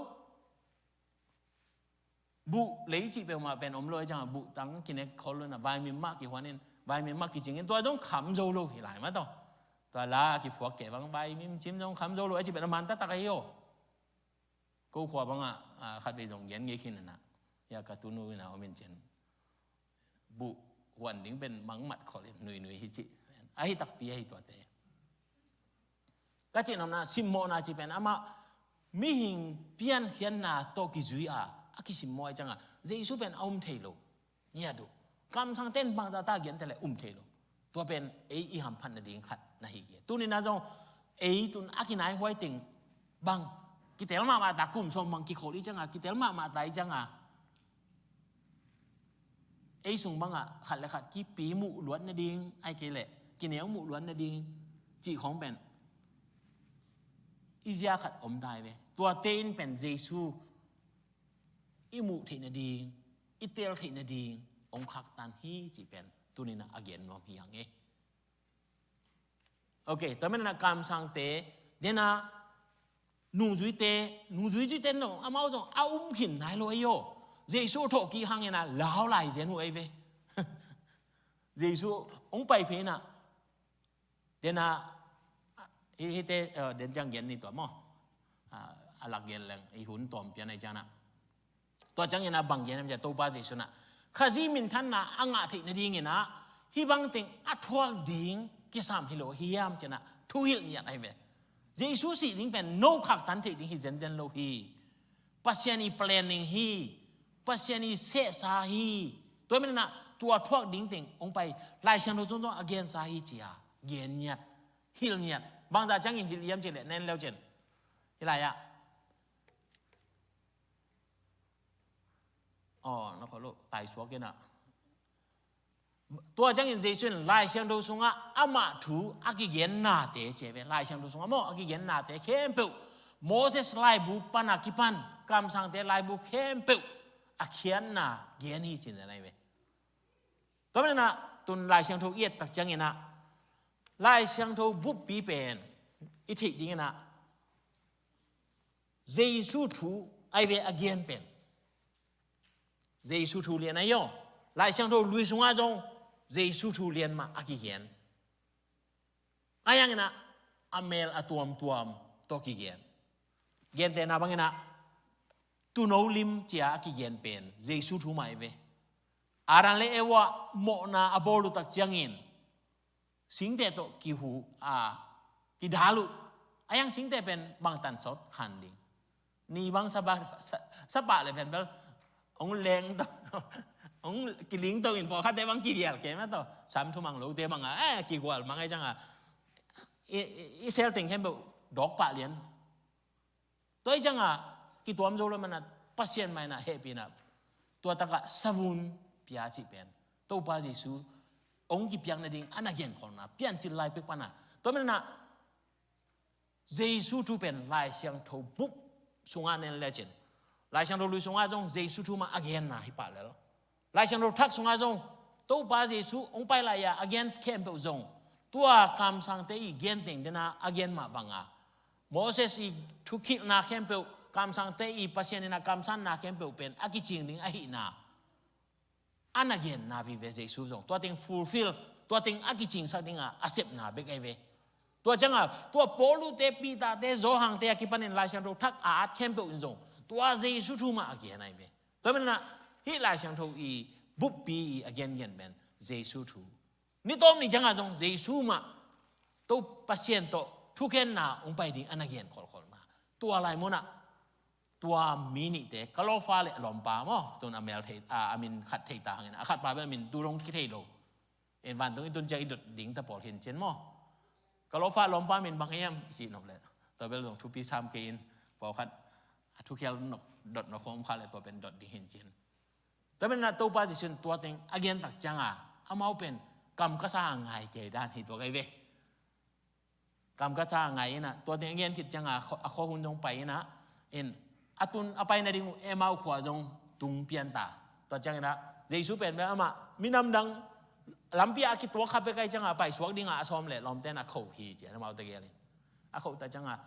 Buh lei cih peuhmah pen om lo, ei ciang a buh tang kinek khol lo in a, vaimim mah kihuan in, vaimim mah kicing in, tua zong kham zo lo hi lai mah tawh. Tua la kiphuak kei bang vaimim cim zong kham zo lo, a cih pen a man taktak ahi aw. Ko khua bang a, a, khat vei zong gen ngei khin in a. Ya ka tunu in a om in cin. Buh huan ding pen mangmat khol in nuinui hi cih. Ahi takpi ahi tuate. Ka cih nopna, simmawhna cih pen amah mihing piankhiatna tawh kizui a, a kisimmawh a, ei ciang a Jesu pen a um thei lo. Ngiat uh. Kamsangte in bangzah ta gen te leh um thei lo. Tua pen ei i hamphat nading khat na hi kei. Tuni in a zong ei tun a kinai huai teng bang kitel mahmah ta, kum sawm bang kikholh i ciang a, kitel mahmah ta i ciang a, ei sung bangah khat le khat kipi muh luat nading, ai kei leh kineu muh luat nading cih khawng pen i zia khat om tai ve. Tuate in pen Jesu i muh theih nading, i tel theih nading hong khaktan hi cih pen tuninah a gen nuam hi hang e. Ok, tua menah kamsangte, dena nungzuite, nungzuite no amau zong a um khin nai lo ei aw. Jesu thawh kik hangin a lau lai zian uh ei ve. Jesu hong pai phenah, dena hihte den ciang gen ni tua maw? A lak gen leng i hun tawm pian ai cianah. Tua ciangin a bang gen hiam cia Topa Jesu nah Khazih minthanna a ngah theih nadingin ah hih bangteng a thuak ding kisam hi lo hiam cinah thuhilh niat ahi ve. Jesu sih ding pen no khaktan theih ding hi zenzen lo hi. Pasian i planning hi. Pasian i sehsa hi. Tua minah tua thuak dingteng hong pai Lai Siangtho sungtawng a gensa hi cia gen niat, hilh niat. Bangza ciangin hilh hiam cileh nen leu cin hi lai-ah aw na khawh lo taisuak inah. Tua ciangin Jesu in Lai Siangtho sungah amah thu a kigen nate ci ve. Lai Siangtho sungah maw a kigen nate khempeuh Moses laibu pana kipan kamsangte laibu khempeuh a khiatna gen hi cin zen ahi ve. Tua menah tun Lai Siangtho i ettak cianginah Lai Siangtho buppi pen i theih dinginah Jesu thu ahi ve a gen pen. Jesu thu lian ahi aw. Lai Siangtho lui sungah zong Jesu thu lian mah a kigen. A yanginah a mel a tuamtuam tawh kigen. Gentehna banginah tuuno lim cia a kigen pen Jesu thu mah ahi ve. Adam le Eva mawhna a bawl uhtak ciangin singte tawh kihu a kidal uh. A yang singte pen bangtan sawt khan ding. Ni bang sapa, sa, sapa le pen bel hong leng to, hong kiling to in pawlkhatte bang kigial ke mah to. Sam thumang lote banga eh kigual mang ai cianga i, i, i sel teng khempeuh dawk pah lian. Tua i cianga kituam zo lo manah Pasian mainah hehpinah tua takah savun pia cih pen Topa Jesu hong kipiak nading a na genkholhna piancil lai pek pana. Tua manah Jesu thu pen Lai Siangtho bup sungah nen lecin Lai Siangtho lui sungah zong Jesu thu mah a genna hi pah lel. Lai Siangtho thak sungah zong Topa Jesu hong pai lai-a a gen khempeuh zong tua kamsangte i genteng dena a gen mah banga Moses i thukhilhna khempeuh, kamsangte i Pasian ina kamsanna khempeuh pen a kicing ding ahihna a na genna vive Jesu zong tua teng fulfill, tua teng a kicingsak dinga a sepna bek ahi ve. Tua cianga tua Paul uhte, Peter te, Johan te a kipanin Lai Siangtho thak a at khempeuh in zong tua Jesu thu mah a gen ahi ve. Tua menah hih Lai Siangtho i buppi i a gengen pen Jesu thu. Ni tawm ni cianga zong Jesu mah to Pasian tawh thukhenna hong pai ding a na gen kholkholna. Tua lai munah tua mi nihte Kalofa le a lawmpa maw, tun a mel thei, a, a min khat thei ta hangin a khatpa bel a min tu dong kithei lo. In vantung i tun ciang i dot ding ta pawl hin cin maw? Kalofa lawmpa min bang hiam i sih nop le tua bel zong thupi sam kei in pawlkhat a thukhial dot nop khawm kha le tua pen dot ding hin cin. Tua pen na Topa Jesu in tua teng a gentak cianga amau pen kam ka sa ngai kei dan hi tua kai ve. Kam ka sa ngai ina tua teng a gen khit cianga a khuahun zong pai ina in a tun a pai nading uh Emau khua zong tung pian ta. Tua ciang ina Jesu pen bel amah minam dang lampi a kituak kha pek ai cianga paisuak dinga a sawm le lawmte na kho hi ci amau tegel in a kho ta cianga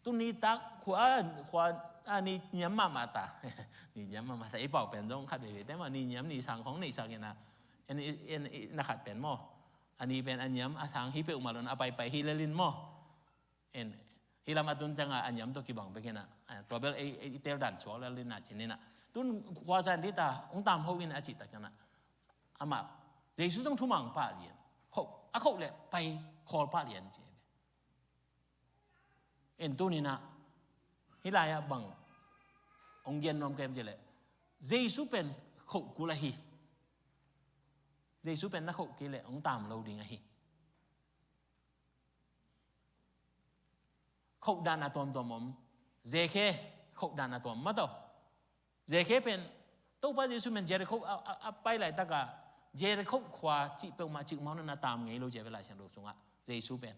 tuni tak khua, khua a ni niam mahmah ta. Ni niam mahmah ta i pau pen zong khat veve te maw ni niam ni sang khong neihsak ina na khat pen maw? A ni pen a niam a sang hi peuhmah lo na a paipai hi lelin maw? En hi lam a tun cianga a niam tawh kibang bek ina tua bel ei tel dan suak lelin a cin ina tun khuazan dita hong tam ho in a cihtak cianga amah Jesu zong thumang pah lian, khoh a khoh le pai khawl pah lian ci. En tuninah hih lai-ah bang hong gen nuam kem cileh Jesu pen khoh kul ahi. Jesu pen na khoh kei leh hong tam lo ding ahi. Khoh dan a tuamtuam om. Zekhe khoh dan a tuam mataw. Zekhe pen Topa Jesu pen Jericho a, a, a pai laitak a, Jericho khua cih peuhmah cih mah na tam ngei lo ci a ve Lai Siangtho sungah Jesu pen.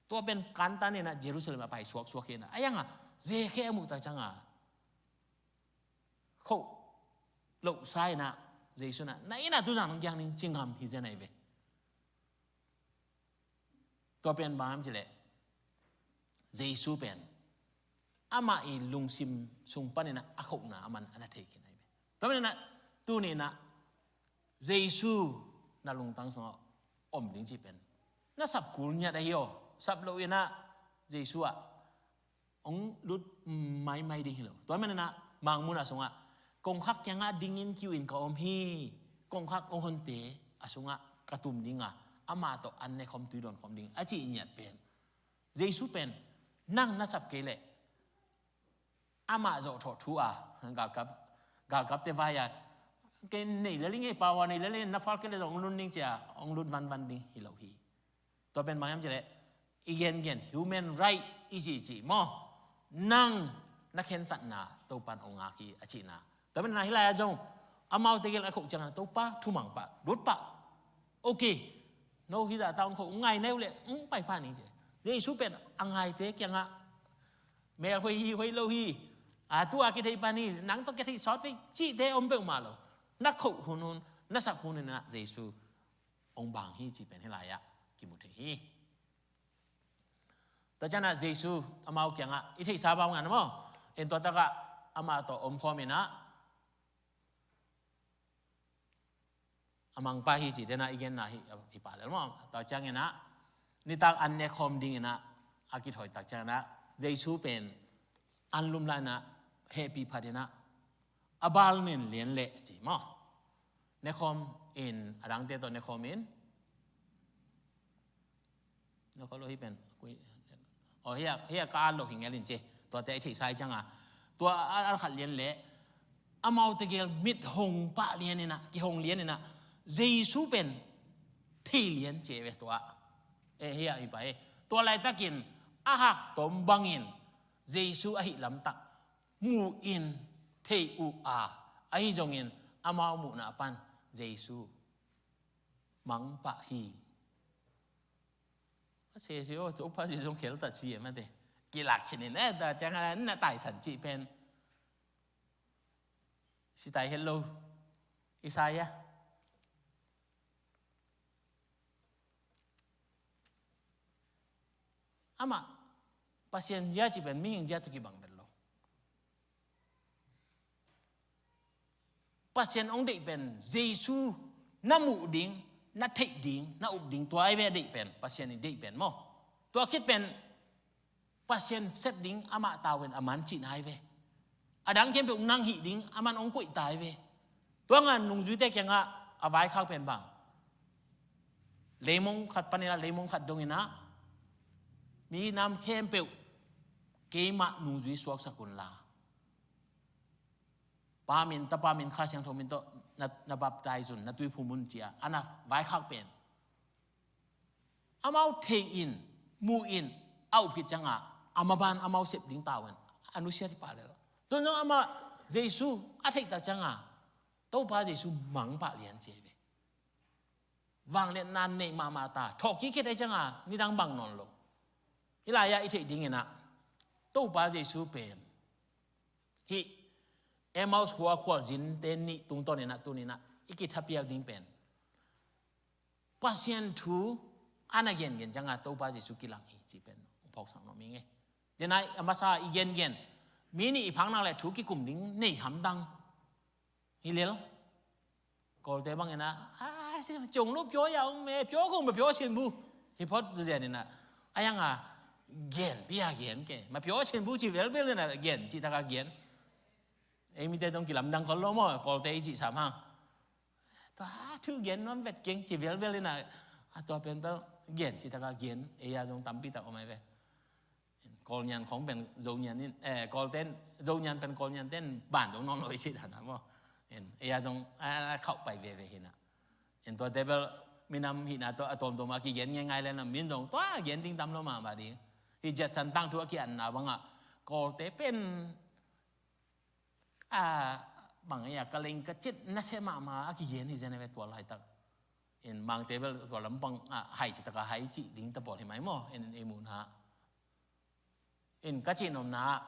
Tua pen kantan in ah Jerusalem a pai suaksuak hi in ah, a yang a Jekhei a muh tak ciang a, khoh lohsa in ah Jesu in ah, na inn ah tuzan hong kiang ning ci ngam hi zen ahi ve. Tua pen bang hiam cih leh Jesu pen amah i lungsim sung panin ah a khohna a man a na thei khin ahi ve. Tua manin ah tuni in ah Jesu na lungtang sungah om ding cih pen na sap kul ngiat ahi aw. Sap loh in ah Jesu ah hong lut maimai ding hi lo. Tua manin ah Mangmuhna sungah, kongkhak kiangah dingin kiu in ka om hi. Kongkhak hong honte a sungah ka tum ding a, amah tawh an ne khawm tui dawn khawm ding a cih ngiat pen, Jesu pen nang na sap kei leh amah zawh thawh thu a, galkap, galkapte vai a, kei nei lel ing ei, power nei lel ing, na phal kei leh zong hong lut ding ci a hong lut vanvan ding hi lo hi. Tua pen bang hiam cih leh i gengen human right i cih cih maw? Nang na khentatna Topan hong ngak hi a cihna. Tua pen na hih lai-ah zong amaute gel a khoh ciangin Topa thumang pah, lut pah. Ok, no hih zah ta hong khoh, ngai neu leh hong pai pah ning ci. Jesu pen a ngaite kiangah mel hoih hi, hoih lo hi, a tu a kithei pan hi, nang tawh kithei sawt vei cihte om peuhmah lo. Na khoh hunhun, na sap hunhun ah Jesu hong bang hi cih pen hih lai-ah kimu thei hi. Tua ciangin ah Jesu amau kiangah i theihsa bang ngan maw? En tua takah amah tawh omkhawm in ah a mangpah hi cih dena i genna hi, hi pah lel maw? Tua ciangin ah nitak an nekhawm dingin ah a kithawi tak ciangin ah Jesu pen an lumlai in ah hehpih phat in ah a bal nen lian leh ci maw? Nekhawm in, a dangte tawh nekhawm in, nekhawm lo hi pen, aw, hia, hia ka at lo hi ngel in ci. Tuate i theihsa hi ciang a, tua a, a khat lian leh amaute gel mit hong pah lian in ah, kihong lian in ah, Jesu pen thei lian ci ve tua. Eh, hia hi pah hi. Tua laitakin a hak tom bangin Jesu ahih lamtak mu in thei uh a, ahi zongin amau muhna pan Jesu mangpah hi. A sese aw, Topa Jesu zong khel ta ci e mate. Kilak khin in eh, ta ciang a na taisan cih pen si tai het lo. Isaiah. Amah Pasian zia cih pen mihing zia tawh kibang vet lo. Pasian hong deih pen Jesu na muh ding, na theih ding, na up ding, tua ahi ve a deih pen, Pasian i deih pen maw? Tua khit pen Pasian sep ding amah tavuan a man cihna ahi ve. A dang khempeuh nang hih ding a man hong koih ta ahi ve. Tua ngan nungzuite kiangah a vaikhak pen bang, leimong khat panin ah leimong khat dongin ah, minam khempeuh keimah nungzui suaksak unla, Pa min, Tapa min, Kha Siangtho min tawh na, na baptize un, na tuiphum un ci a, a na vaikhak pen amau thei in, mu in, a up khit ciang a, a maban amau sep ding tavuan a nusiat hi pah lel. Tun zong amah Jesu a theih tak ciang a, Topa Jesu mangpah lian ci hi ve. Vangliatna neih mahmah ta, thawhkik khit ahih ciang a nidang bang nawn lo. Hih lai-ah i theih dingin ah Topa Jesu pen hih Emmaus khua khualzinte nih tungtawnin ah tuni-in ah i kithapiak ding pen Pasian thu a na gengen ciang a Topa Jesu kilang hi cih pen hong phawksak nuam ing e. Dena a masa i gengen, mi nih i phak nak leh thu kikum ding nei hamtang hi lel. Kawlte bangin ah, "Ah, จงลุกပြောอย่าองค์แม่, ပြောคงไม่ပြောเช่นผู้" hi phot zen in ah, a yang a gen pi a gen ke, "ไม่ပြောเช่นผู้" ci velvel in ah gen, cih tak a gen. Ei mite zong kilamdang khol lo maw, Kawlte i cih sam hang. Tua thu gen nuam vet keng ci velvel in ah, a tua pen bel gen, cih tak a gen, ei a zong tampi tak om ahi ve. Kawlnian khong pen Zonian in, eh, Kawlten, Zonian pen Kawlnianten ban zong nawn lo i cih dan a maw. En, ei a zong a khauh pai veve hi in ah. En, tuate bel minam hihna tawh a tuamtuam a kigen ngeingai leh na min zong tua gen ding tam lo mahmah ding. Hih Judson tangthu a kiatna bangah Kawlte pen, a, bang ei a, ka leng ka cit nasia mahmah a kigen hi zen a ve tua laitak. In Mangte bel tua lampang ah hai citaka hai cih ding ta pawl hi mai maw, in ei muhna. In ka cih nopna ah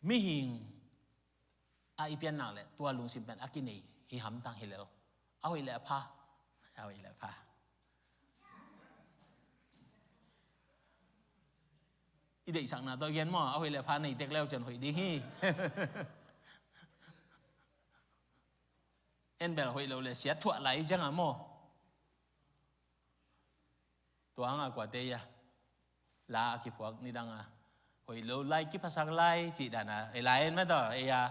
mihing a i piannak le tua lungsim pen a kinei hi hamtang hi lel. A hoih le a pha. A hoih le a pha. I deihsakna tawh i gen maw, a hoih le a pha nei tek leu cian hoih ding hi. En bel hoih lo le siat thuah lai cianga maw. Tua hanga kuate ia la a kiphuak nidanga hoih lo lai kiphasak lai cih dana ei lai en mataw ei a,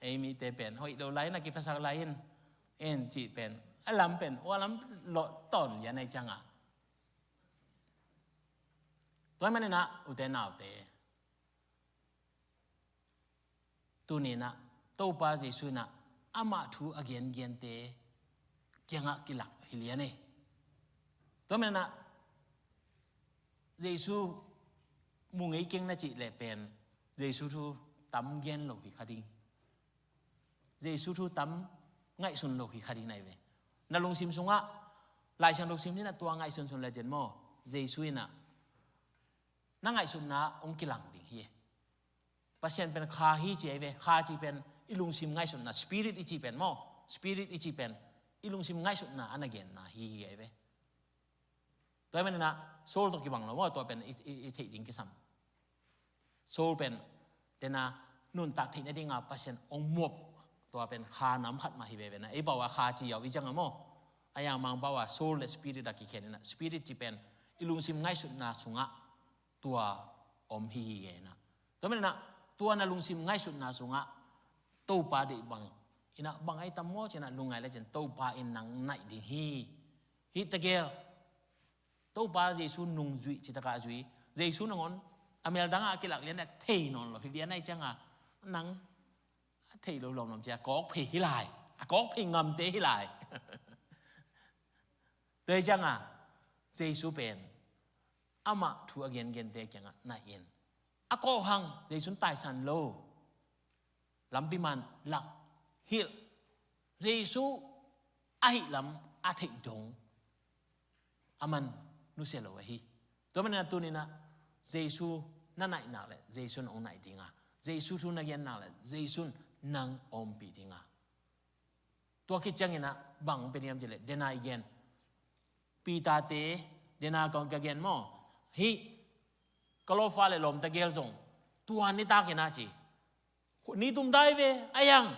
ei mite pen hoih lo lai na kiphasak lai in, en cih pen a lam pen ua lam lawh tawn lian ai cianga. Tua maninah ute naute, tuninah Topa Jesu inah amah thu a gengente kiangah kilak hi lian e. Tua maninah Jesu mu ngei keng na cih leh pen Jesu thu tam gen lo hi kha ding. Jesu thu tam ngaihsun lo hi kha ding nai ve. Na lungsim sungah Laisiangtho sim dinah tua ngaihsun sun le cin maw, Jesu inah na ngaihsutna hong kilang ding hi. Pasian pen kha hi ci ai ve. Kha ci pen i lungsim ngaihsutna, spirit i ci pen maw, spirit i ci pen i lungsim ngaihsutna a na genna hi hi ai ve. Tua hi maninah soul tawh kibang lo maw, tua pen i, i, i theih ding kisam. Soul pen dena nuntak theih nadinga Pasian hong muap, tua pen kha nam khat mah hi veve na. Ei pau a kha ci yau i cianga maw, a yang Mangpau a soul le spirit a kikhen inah, spirit ci pen i lungsim ngaihsutna sungah tua om hi hi inah. Tua maninah tua na lungsim ngaihsutna sungah Topa deih bang inah bang ai tam maw cinah lungngai le cin Topa in nang naih ding hi. Hih tegel Topa Jesu nung zuih citakah zuih, Jesu nangawn a mel dangah a kilak lian a thei nawn lo hi lian ai cianga nang a thei lo lawmlawm cia kawk phei hi lai. A kawk phei ngamte hi lai. Tua hi cianga Jesu pen amah thu a gengente kiangah naih in. A kawk hang Jesu taisan lo. Lampi man lak hilh. Jesu ahih lam a theih dong a man nusia lo ahi. Tua maninah tuninah Jesu na naihnak le Jesu na hong naih dinga, Jesu thu na gennak le Jesu nang a ompih dinga. Tua khit cianginah bang hong pia diam cileh dena i gen Peter-te dena ka gen maw, hih ka lawfa le lawmta gel zong tua nitakinah ci. Ni tum dai ve a yang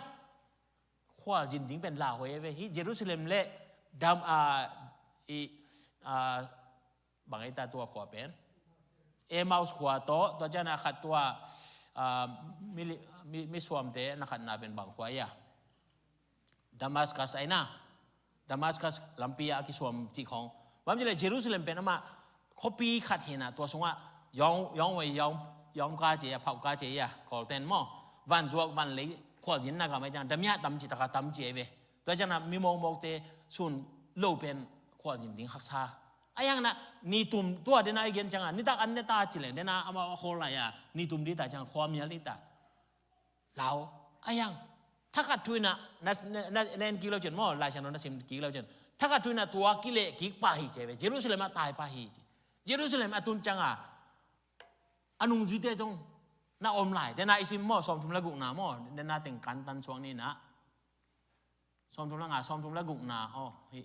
khualzin ding pen lauhuai ve. Hih Jerusalem le dam a i a bang ei ta tua khua pen Emmaus khua tawh, tua ciana khat tua a mi, mi, mi suamte na khatna pen bang khua ia Damascus aina. Damascus lampi ah a kisuam cih khawng. Bang ci le Jerusalem pen amah khuapi khat hinah tua sungah yawng, yawng wei, yawng, yawng ka ci a, phauh ka ci a, Kawlten maw, vanzuak vanlei khualzin na gamai ciang damiah tam ci taka tam ci a ve. Tua cianah mi mawkmawkte sun lo pen khualzin ding haksa. A yangnah nitum tua dena i gen ciangah nitak an neta ci leng dena amah a khawl lai a nitum dita ciang khuamial dita. Lau a yang thakhat thu inah na, na, na, na en kik lo cin maw, Laisiangtho na sim kik lo cin thakhat thu inah tua kileh kik pah hi ci ve. Jerusalem ah tai pah hi ci. Jerusalem a tun cianga a nungzuite zong na om lai. Dena i sim maw, sawmthum le gukna maw, dena teng kantan suak ninah sawmthum le nga, sawmthum le gukna aw hi.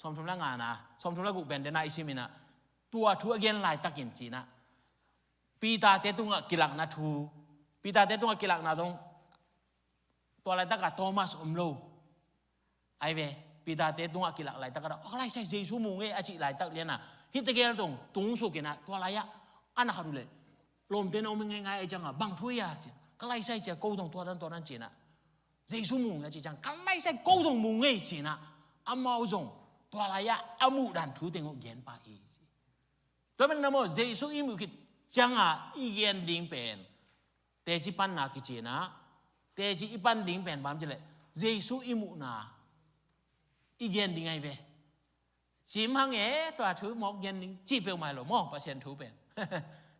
Sawmthum le ngana, sawmthum le guk pen dena i sim inah tua thu a gen laitakin cinah Peter-te tungah kilakna thu, Peter-te tungah kilakna zong tua laitakah Thomas om lo. Ai ve, Peter-te tungah kilak laitakah a ka laisai Jesu mu ngei a cih laitak lianah hih tegel zong tungsukinah tua lai-ah a na khat uh leh lawmte na om ngaingai ai ciangah bang thu ia ci, ka laisai cia ko zong tua dan tua dan cinah Jesu mu ngei a cih ciang ka laisai ko zong mu ngei cinah amau zong tua lai-ah a muh dan thu teng uh gen pah hi ci. Tua pen na maw Jesu i muh khit cianga i gen ding pen teci panna kicinah teci i pan ding pen bang ci leh Jesu i muhna i gen ding ai ve. Cim hang e tua thu mawk gen ding ci peuhmah lo maw, Pasian thu pen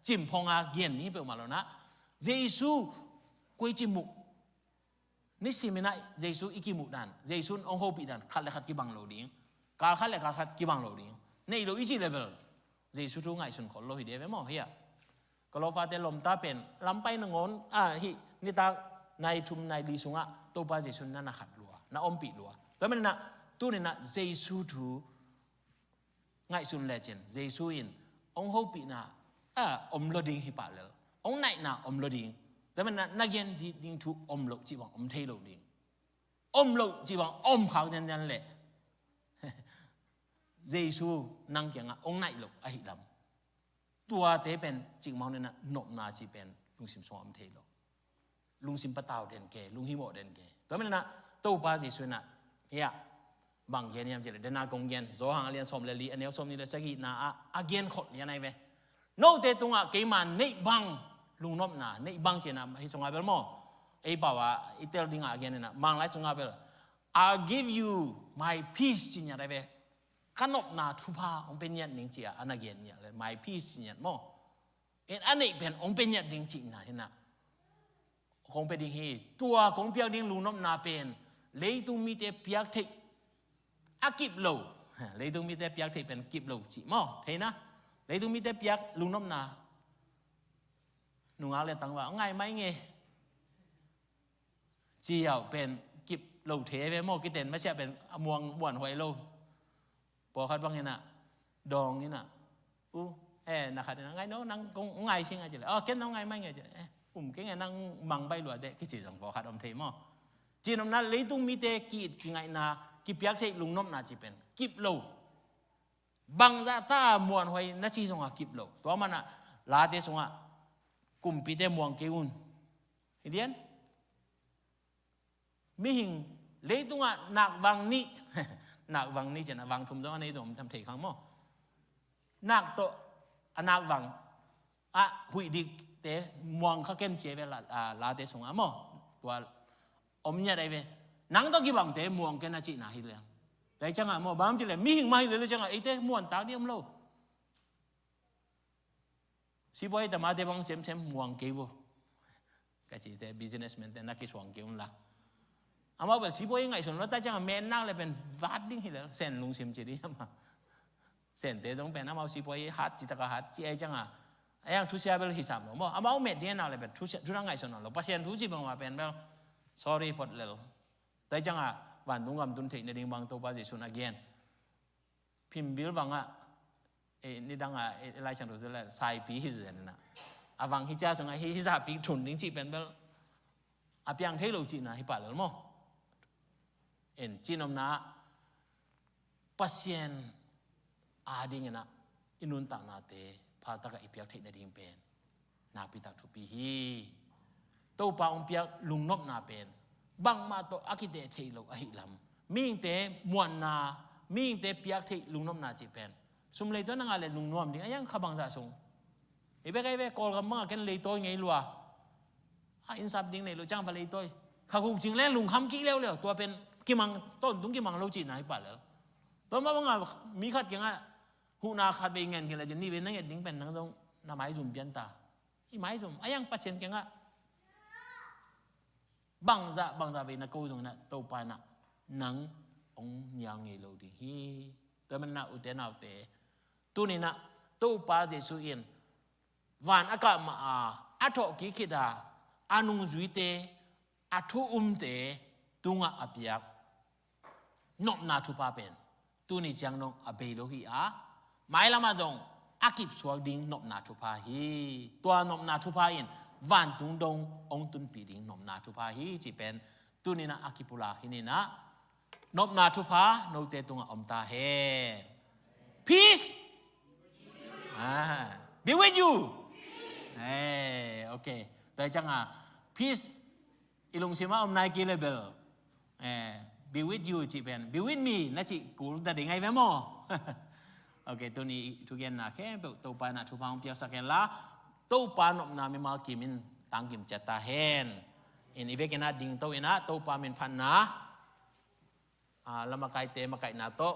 cim phonga gen ding hi peuhmah lo nah. Jesu koici muh? Nisimin ah Jesu i kimuh dan, Jesu in hong hopih dan khat le khat kibang lo ding. Kal khat le kal khat kibang lo ding. Nei lo i cih le bel Jesu thu ngaihsun khol lo hi ding ve maw, hiah. Ka lawmte lawmta pen lampai nangawn, ah, hih nitak nai thum nai li sungah Topa Jesu in na na khat lua, na ompih lua. Tua manin ah tuni-in ah Jesu thu ngaihsun lecin Jesu in hong hopihna, ah, om lo ding hi pah lel, hong naihna om lo ding. Tua manin ah na gen ding thu om lo cih bang om thei lo ding. Om lo cih bang om khak zenzen leh Jesu nang kiangah hong naih lo ahih lam. Tuate pen cikmah ning ah nopna cih pen lungsim sungah om thei lo. Lungsim patau den ke, lunghimawh den ke. Tua manin ah Topa Jesu in ah, hiah, bang gen hiam cih leh, dena kong gen, Johan a lian sawm le li, a neu sawmnih le sagihna ah a gen khol lian ahi ve. Note tungah keima neih bang lungnopna, neih bang cihna hih sungah bel maw, ei pau ah i tel dingah a gen in ah, Manglai sungah bel, "I'll give you my peace," ci ngiat ahi ve. Ka nopna thupha hong pia ngiat ning ci-a a na gen ngiat leh, "My peace," ci ngiat maw. En, a neih pen hong pia ngiat ding cihna hi-in ah, kong pia ding hi. Tua kong piak ding lungnopna pen leitung mite piak theih a kip lo. Leitung mite piak theih pen kip lo cih maw, thei na. Leitung mite piak lungnopna, nungak le tangval, "Ngai mai nge," ci-a pen kip lo thei ve maw. Kiten masiah pen a muang muanhuai lo. Pawlkhat bang in ah, dawng in ah, "U, eh, na khat in ah, ngai no, nang kong ngai sing a," ci leh, "Oh, ken nong ngai mai nge," ci leh, "Eh, um keng e, nang mang baih lua teh," kici zong pawlkhat om thei maw. Cinopna, leitung mite ki-it kingaihna, kipiak theih lungnopna cih pen kip lo. Bangzah ta muanhuai na ci zongah kip lo. Tua manin ah Late sungah, "Kumpite muang kei un," hi dian. Mihing leitungah nakvang nih, nakvang nih ci-in ah vang thum zong a nei dong tam thei khang maw. Nak tawh a nakvang ah huih dikte muang kha ken ci-a ve La, ah, Late sungah maw. Tua om ngiat ahi ve. Nang tawh kibangte muang ken a cihna hi leng. Tua hi ciangah maw, bang ci leh, mihing mah hi leh leh ciangah eite muantak ding om lo. Sipuai tamate bang semsem muang kei vo. Ka cite, businessman te na kisuang kei un la. Amau bel sipuai ngaihsun lo ta ciangah, men nak le pen vat ding hi lel, Sen lungsim ci ding amau. Sente zong pen amau sipuai hat, ci taka hat, ci ai ciangah. Ai ang thusia bel hisap lo maw. Amau met ding nak le pen thusia, thu na ngaihsun lo. Pasian thu ci bang mah pen bel, sorry phot lel. Tua ciangah vantung gam tun theih nading bang Topa Jesu in a gen. Phimbil vangah, eh, nidangah, eh, Lai Siangtho zong le saipi hi zen na. A vang hi cia sungah hi, hi zapi thun ding cih pen bel a piang thei lo cihna hi pah lel maw. En, cinopna, Pasian a dingin ah i nuntaknate phaltakah i piak theih nading pen nakpitak thupi hi. Topa hong piak lungnopna pen bangmah tawh a kiteh theih lo ahih lam. Mihingte muanna, mihingte piak theih lungnopna cih pen sum leitawi na ngah le lungnuam ding a, a iang kha bangzah sung. Hi bek a hi ve, Kawlgam bangah ken leitawi ngei lua. A innsap ding nei lo ciang va leitawi. Kha guk cing le lungkham kik leuleu. Tua pen kimang, tawntung kimang lo cihna hi pah lel. Tua mah bangah mi khat kiangah huhna khat vei ngen khin le cin, nih vei na nget ding pen nang zong na maizum pian ta. I maizum, a iang Pasian kiangah bangzah, bangzah vei na ko zong in ah Topa in ah nang hong nial ngei lo ding hi. Tua manin ah ute naute, tuni in ah Topa Jesu in van a kah mah a, a thawhkik khit a, a nungzuite, a thu umte tungah a piak nopna thupha pen tuni ciang dong a bei lo hi a, mailamah zong a kipsuak ding nopna thupha hi. Tua nopna thupha in vantung dong hong tunpih ding nopna thupha hi cih pen tuni in ah a kipulak hi in ah, nopna thupha note tungah om ta hen. Peace, ah, be with you. Eh, okay. Tua hi ciangah peace i lungsimah om nai kei le bel, eh, be with you cih pen, be with me na cih kul ta ding ahi ve maw? Okay, tuni thugenna khempeuh Topa in ah thupha hong piaksak hen la, Topa nopna mimal kim in tangkim ciat ta hen. In i vekin ah dingto in ah Topa min phatna, ah, lamakaite makaihna tawh